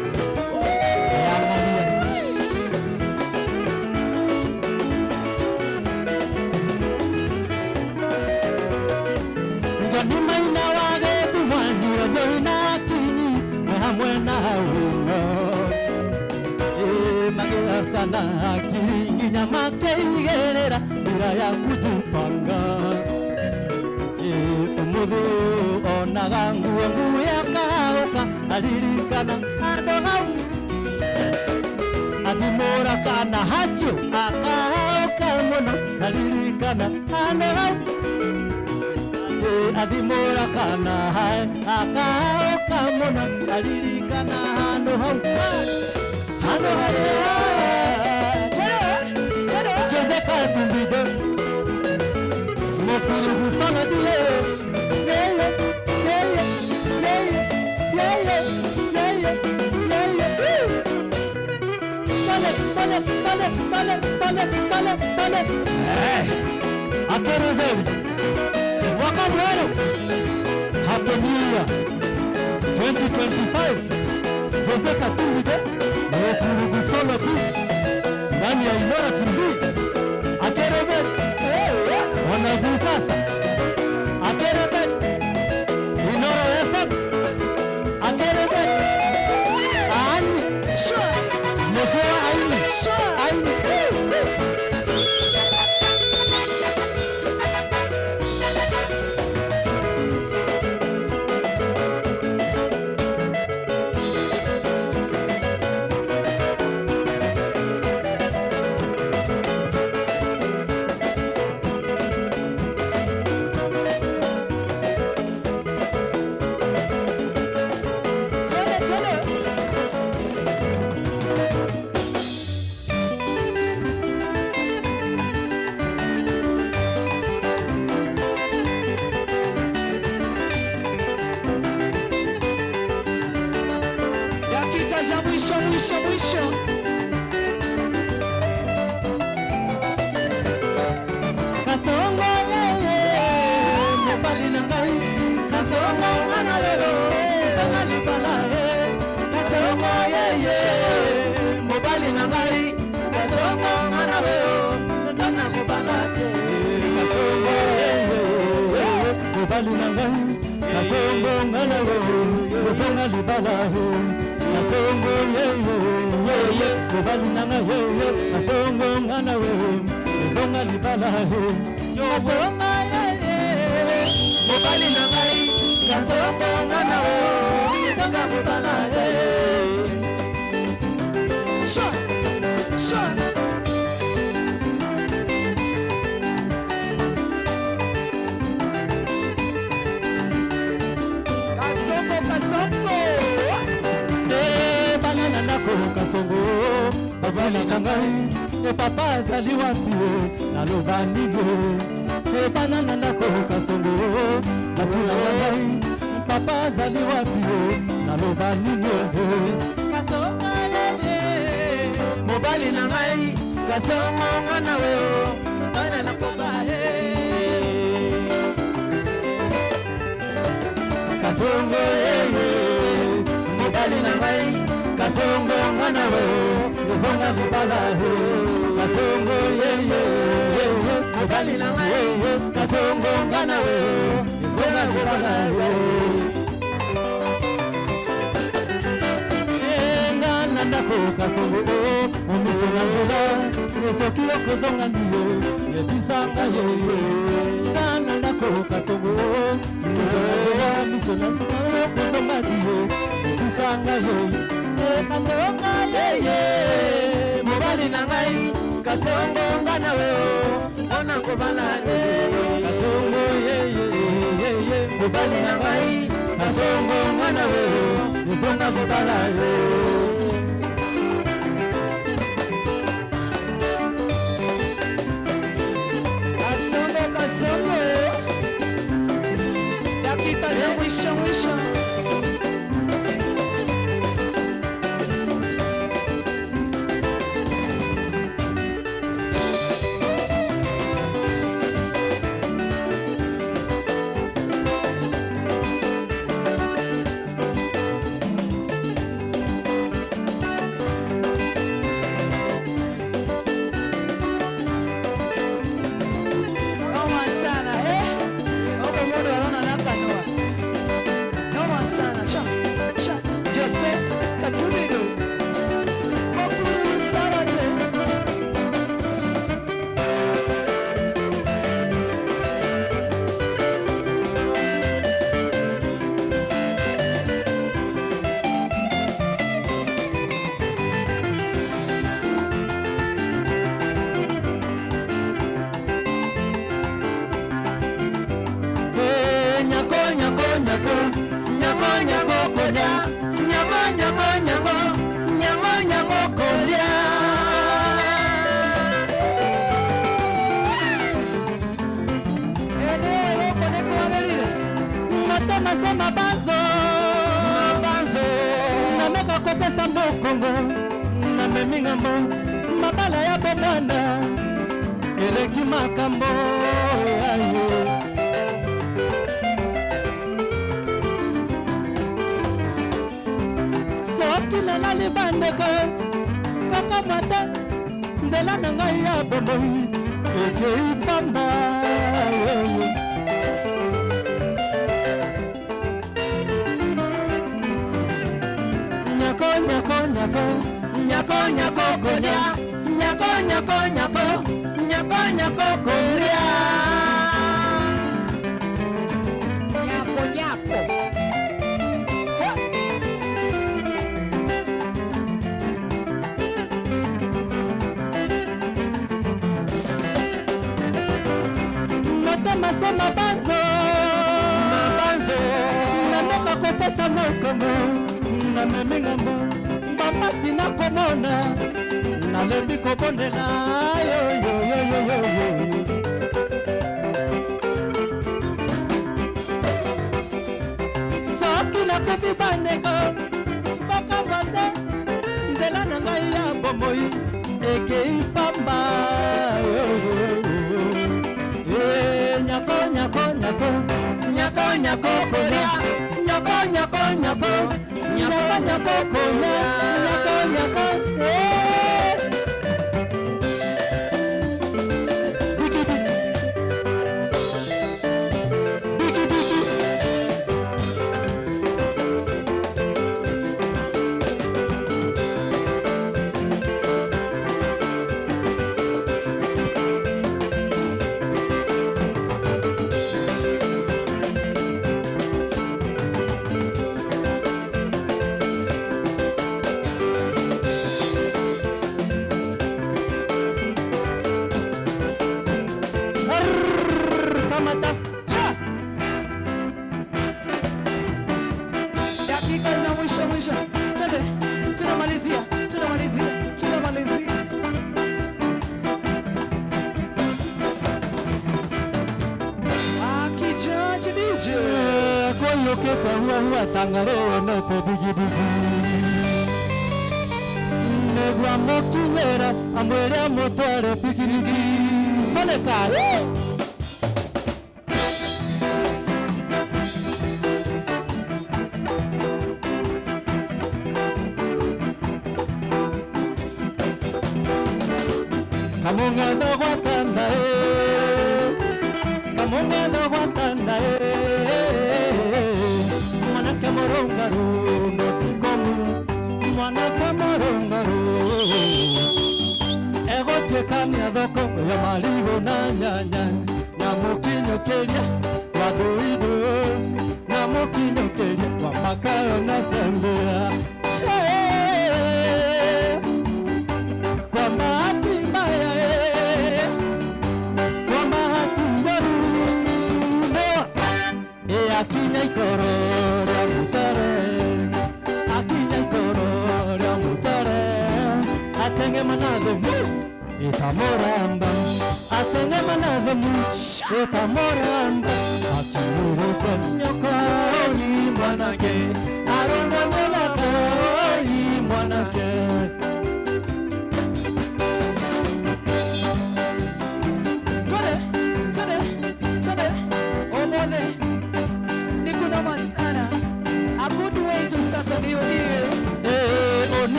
Yangalia. Njoni maina wage tumwani njoni na kinyi mwe hamwe na wino magĩacana hakiri nginya makĩigĩrĩra njĩra ya kujipanga ũmũthĩ onaga nguo nguo akaũka aririkana handũ hau athimũra kana hacho akaũka mũno aririkana handũ hau athimũra kana hae akaũka mũno aririkana handũ hau handũ harĩa twende twende Jose Katumbi-de Mokurugu dile Yeye yeye yeye yeye yeye yeye Tale tale tale tale tale tale tale Akere zeri Mwaka mwero Happy New Year 2025 Jose Katumbi-de Mokurugu Solo tu ndani ya Inooro TV Akerebe wanajuu sasa Akerebe Inooro FM Akerebe Ani Sure Nekoa aini sure aini mwisho mwisho. Kasongo yeye mobali na ngai, kasongo ngana lelo zanga libala e. Kasongo yeye mobali na ngai, kasongo ngana lelo zanga libala e. Kasongo yeye mobali na ngai, kasongo ngana lelo zanga libala e. Kasongo yeye yeye mobali na ngai yeye, kasongo ngana lelo zonga libala he. Kasongo yeye mobali na ngai, kasongo ngana lelo zanga libala he. Sha sha. Kasongo kasongo. Eh bana na ndako kasongo mobali na ngai, e papa azali wapi naloba nini? E bana na ndako kasongo batula ngai, papa azali wapi naloba nini? Kasongo yeye mobali na ngai, kasongo ngana weyo tana na koba e. Kasongo yeye mobali na ngai, kasongo ngana weyo zonga libala he. Kasongo yeye mobali na ngai, kasongo ngana weyo zonga libala he. Nga na ndako kasongo omiso na nzela soki okozonga ndiye yebisanga yeye. Nga na ndako kasongo miso na nzela miso na nzela okozonga ndiye yebisanga yeye. Kasongo yeye mobali na ngai, kasongo ngana weyo ona kobala e. Kasongo yeye yeye mobali na ngai, kasongo ngana weyo zonga kobala e. Kasongo kasongo. Dakika za mwisho mwisho. Mabala ya bomwana eleki makambo ayo. Soki nalali bandeko kokamwa te, nzela na ngai ya bomoi ekei pamba. Nyako nyako nyako nyako nyako konya, nyako nyako nyako nyako nyako konya. Nyako nyako. Motema se mabanzo mabanzo, nanoka kopesa mokongo namemi ngambo bamasi nakomona nalembi kobondela yo yo yo yo yo yo. Soki nakufi bandeko bakamwa te, nzela bomoi ekeipamba nyako nyako nyako nyako nyako koria nyako nyako nyako nyako nyako koria nyako nyako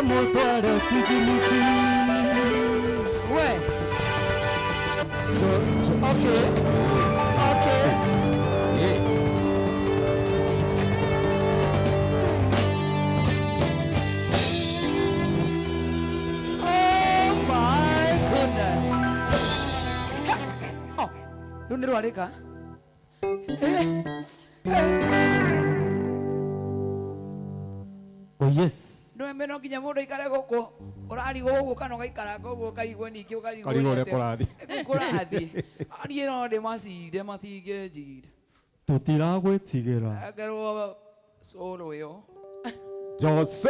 Ndĩmũtware kirimiti. We. Okay. Okay. Oh my goodness. Ha. Oh, rĩu nĩ rwarĩka. Eh, eh. Oh yes. Ndwembe no nginya mũndũ aikare gũkũ ũrarigwo ũguo kana ũgaikaranga ũguo ũkarigwo ningĩ ũkarigwo Ũkarigwo ũrĩa nĩ atĩa. kũrathiĩ. Kũu kũrathiĩ. Niĩ no ndĩmacinde matingĩnjira. Tũtiragwĩtigĩra. Akerwo solo ĩyo. Jose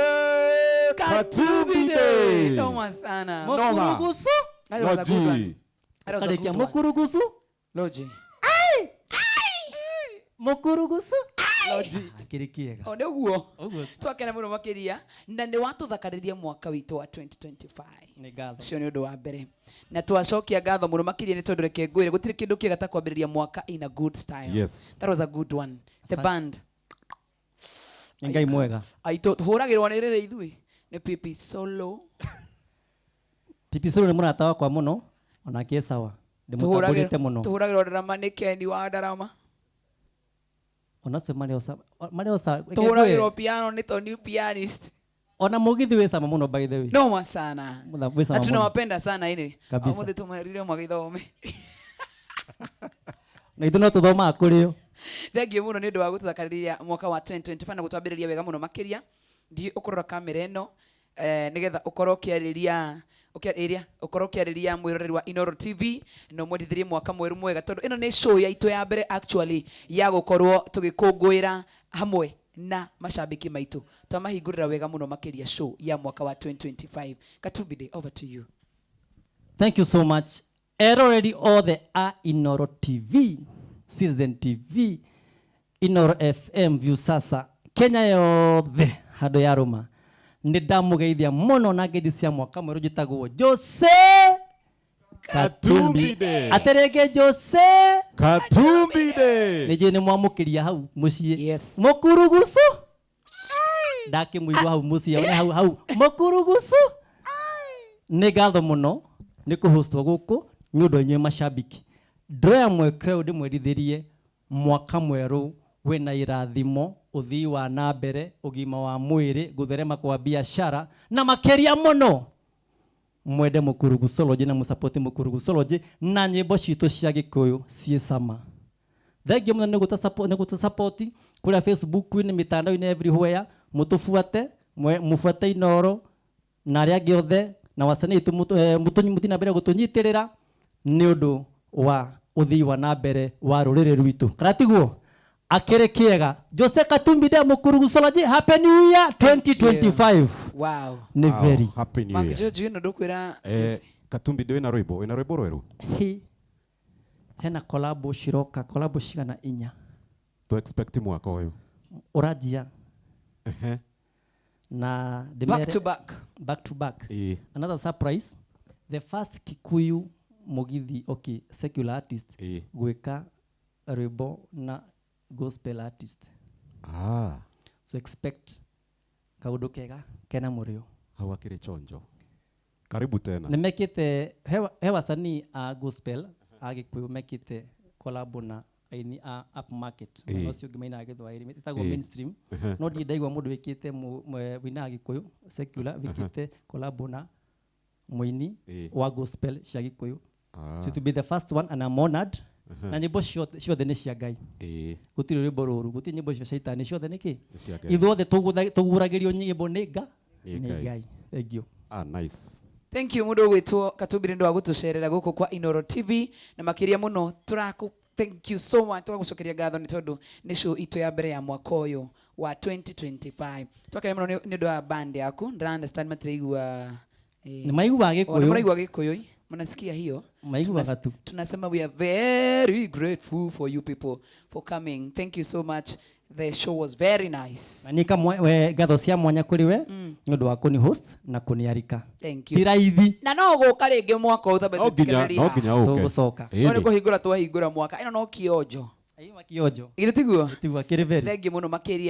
Katumbi Katumbi. Noma sana. Noma. Mukurugusu. That was a good one. Loji. That was a Karĩkia good one. mukurugusu. Loji. Mukurugusu. Loji. Kĩrĩ kĩega. O nĩguo. Ũguo. Twakena mũno makĩria na nĩ watũthakarĩria mwaka witũ wa 2025. Nĩ ngatho. Ũcio nĩ ũndũ wa mbere na twacokia ngatho mũno makĩria nĩ tondũ reke ngwĩre gũtirĩ kĩndũ kĩega ta kwambĩrĩria mwaka in a good style. Yes. That was a good one. The Asante. band. Nĩ Ngai mwega. Aitũ tũhũragĩrwo nĩ rĩrĩ ithuĩ nĩ Pipi Solo. Pipi Solo nĩ mũrata wakwa mũno onake sawa. Ndĩmũtambũrĩte mũno. Tũhũragĩrwo ndarama nĩ Ken wa ndarama. Onacio marĩ marĩ Tũhũragĩrwo piano nĩ Tony pianist. Ona mũgithi wĩ cama mũno by the way. Noma sana. Wĩ cama Na mũno. tunawapenda sana ini. Kabisa. Ũmũthĩ tũmerire magĩthome. Na ithuĩ no tũthomaga kũrĩ o. Thank you mũno nĩ ũndũ wa gũtũthakarĩria mwaka wa 2025 na gũtwambĩrĩria wega mũno makĩria. Ndiĩ ũkũrora kamera ĩno nĩgetha ũkorwo ũkĩarĩria ũkĩarĩria ũkorwo ũkĩarĩria mwĩroreri wa Inooro TV na ũmwendithĩrie mwaka mwerũ mwega tondũ ĩno nĩ show yaitũ ya mbere actually ya gũkorwo tũgĩkũngũĩra hamwe na mashabiki maitũ. Twamahingũrĩra wega mũno makĩria show ya mwaka wa 2025. Katumbi Day, over to you. Thank you so much. Eroreri othe a Inooro TV, Citizen TV, Inooro FM, Viusasa, Kenya yothe handũ ya rũma. Nĩ ndamũgeithia mũno na ngeithi cia mwaka mwerũ. Njĩtagwo Jose Katumbi Day. Atĩrĩngĩ Jose Katumbi Day. nĩ njũĩ nĩ mwamũkĩria hau mũciĩ. Yes. Mũkurugucu ndakĩmũigua hau mũciĩ one hau hau mũkurugucu. Nĩ ngatho mũno nĩ kũhostwo gũkũ nĩ ũndũ wa inyuĩ mashabiki. Ndoya mweke ũyũ ndĩmwerithĩrie mwaka mwerũ wĩna irathimo, ũthii wa na mbere, ũgima wa mwĩrĩ, gũtherema kwa biashara na makĩria mũno mwende Mũkurugusology na mũsapoti Mũkurugusology na nyĩmbo citũ cia Gĩkũyũ ciĩ cama. Thengiũ mũno nĩ gũtũsapoti kũrĩa Facebook-inĩ, mĩtandao-inĩ, everywhere. Mũtũbuate, mũbuate Inooro na arĩa angĩ othe na wasanii aitũ, mũthiĩ na mbere gũtũnyitĩrĩra nĩ ũndũ wa ũthii wa na mbere wa rũrĩrĩ rwitũ, kana tiguo? Akĩrĩ kĩega. Jose Katumbi de Mũkurugusology, happy new year 2025. Wow. Nĩ Wow, very Happy New Mark Year. George ĩno ndũkwĩra Eh, Katumbi Day wĩna rwĩmbo, wĩna rwĩmbo rwerũ? Hi. Hena kolabo ciroka, kolabo cigana inya. To expect mwaka ũyũ. Ũranjia Ehe. na back to back. Back to back. Ĩĩ. Another surprise, the first Kikuyu mugithi, okay, secular artist Ĩĩ. gwĩka rwĩmbo na gospel artist. Ah, So expect kaũndũ kega kena mũrĩo. Hau akĩrĩ chonjo. Karibu tena. Nĩ mekĩte he wasanii a gospel a Gĩkũyũ mekĩte collabo na aini a upmarket, mwena ũcio ũngĩ mainaga Gĩthwaĩri ĩtagwo mainstream, no ndirĩ ndaigua mũndũ wĩkĩte wĩinaga Gĩkũyũ secular wĩkĩte collabo na mũini wa gospel cia Gĩkũyũ. So to be the first one, and I'm honored. Na nyĩmbo ciothe ciothe nĩ cia Ngai. Gũtirĩ rwĩmbo rũru, gũtirĩ nyĩmbo cia caitani, ciothe nĩ kĩ? Nĩ cia Ngai. Ithuothe tũguragĩrio nyĩmbo nĩ nga Nĩ nĩ Ngai. Ngai. Thank you. Ah, nice. Thank you mũndũ ũgwĩtwo Katumbi nĩ ũndũ wa gũtũcerera gũkũ kwa Inooro TV na makĩria mũno tũrakũ thank you so much, tũgagũcokeria ngatho nĩ tondũ nĩ show itũ ya mbere ya mwaka ũyũ wa 2025. Twakena mũno nĩ ũndũ wa band yaku. Ndĩra understand matiraigua Nĩ maiguaga Oh, nĩ Gĩkũyũ. maraigua Gĩkũyũ, mnasikia hiyo? Maiguaga tu. Tunasema we are very grateful for you people for coming. Thank you so much. The show was very nice. Na nĩ kamwe we ngatho cia mwanya kũrĩ we nĩ ũndũ wa kũni host na kũniarika. Thank you. Ti raithi. Na no gũka rĩngĩ mwaka ũyũ thambe No nginya no nginya ũke. Tũgũcoka. Ĩĩ. Nĩ kũhingũra twahingũra mwaka ĩno no kionjo. Aima kionjo. Githĩ tiguo? Tiguo, kĩrĩ very. Thank you mũno makĩria.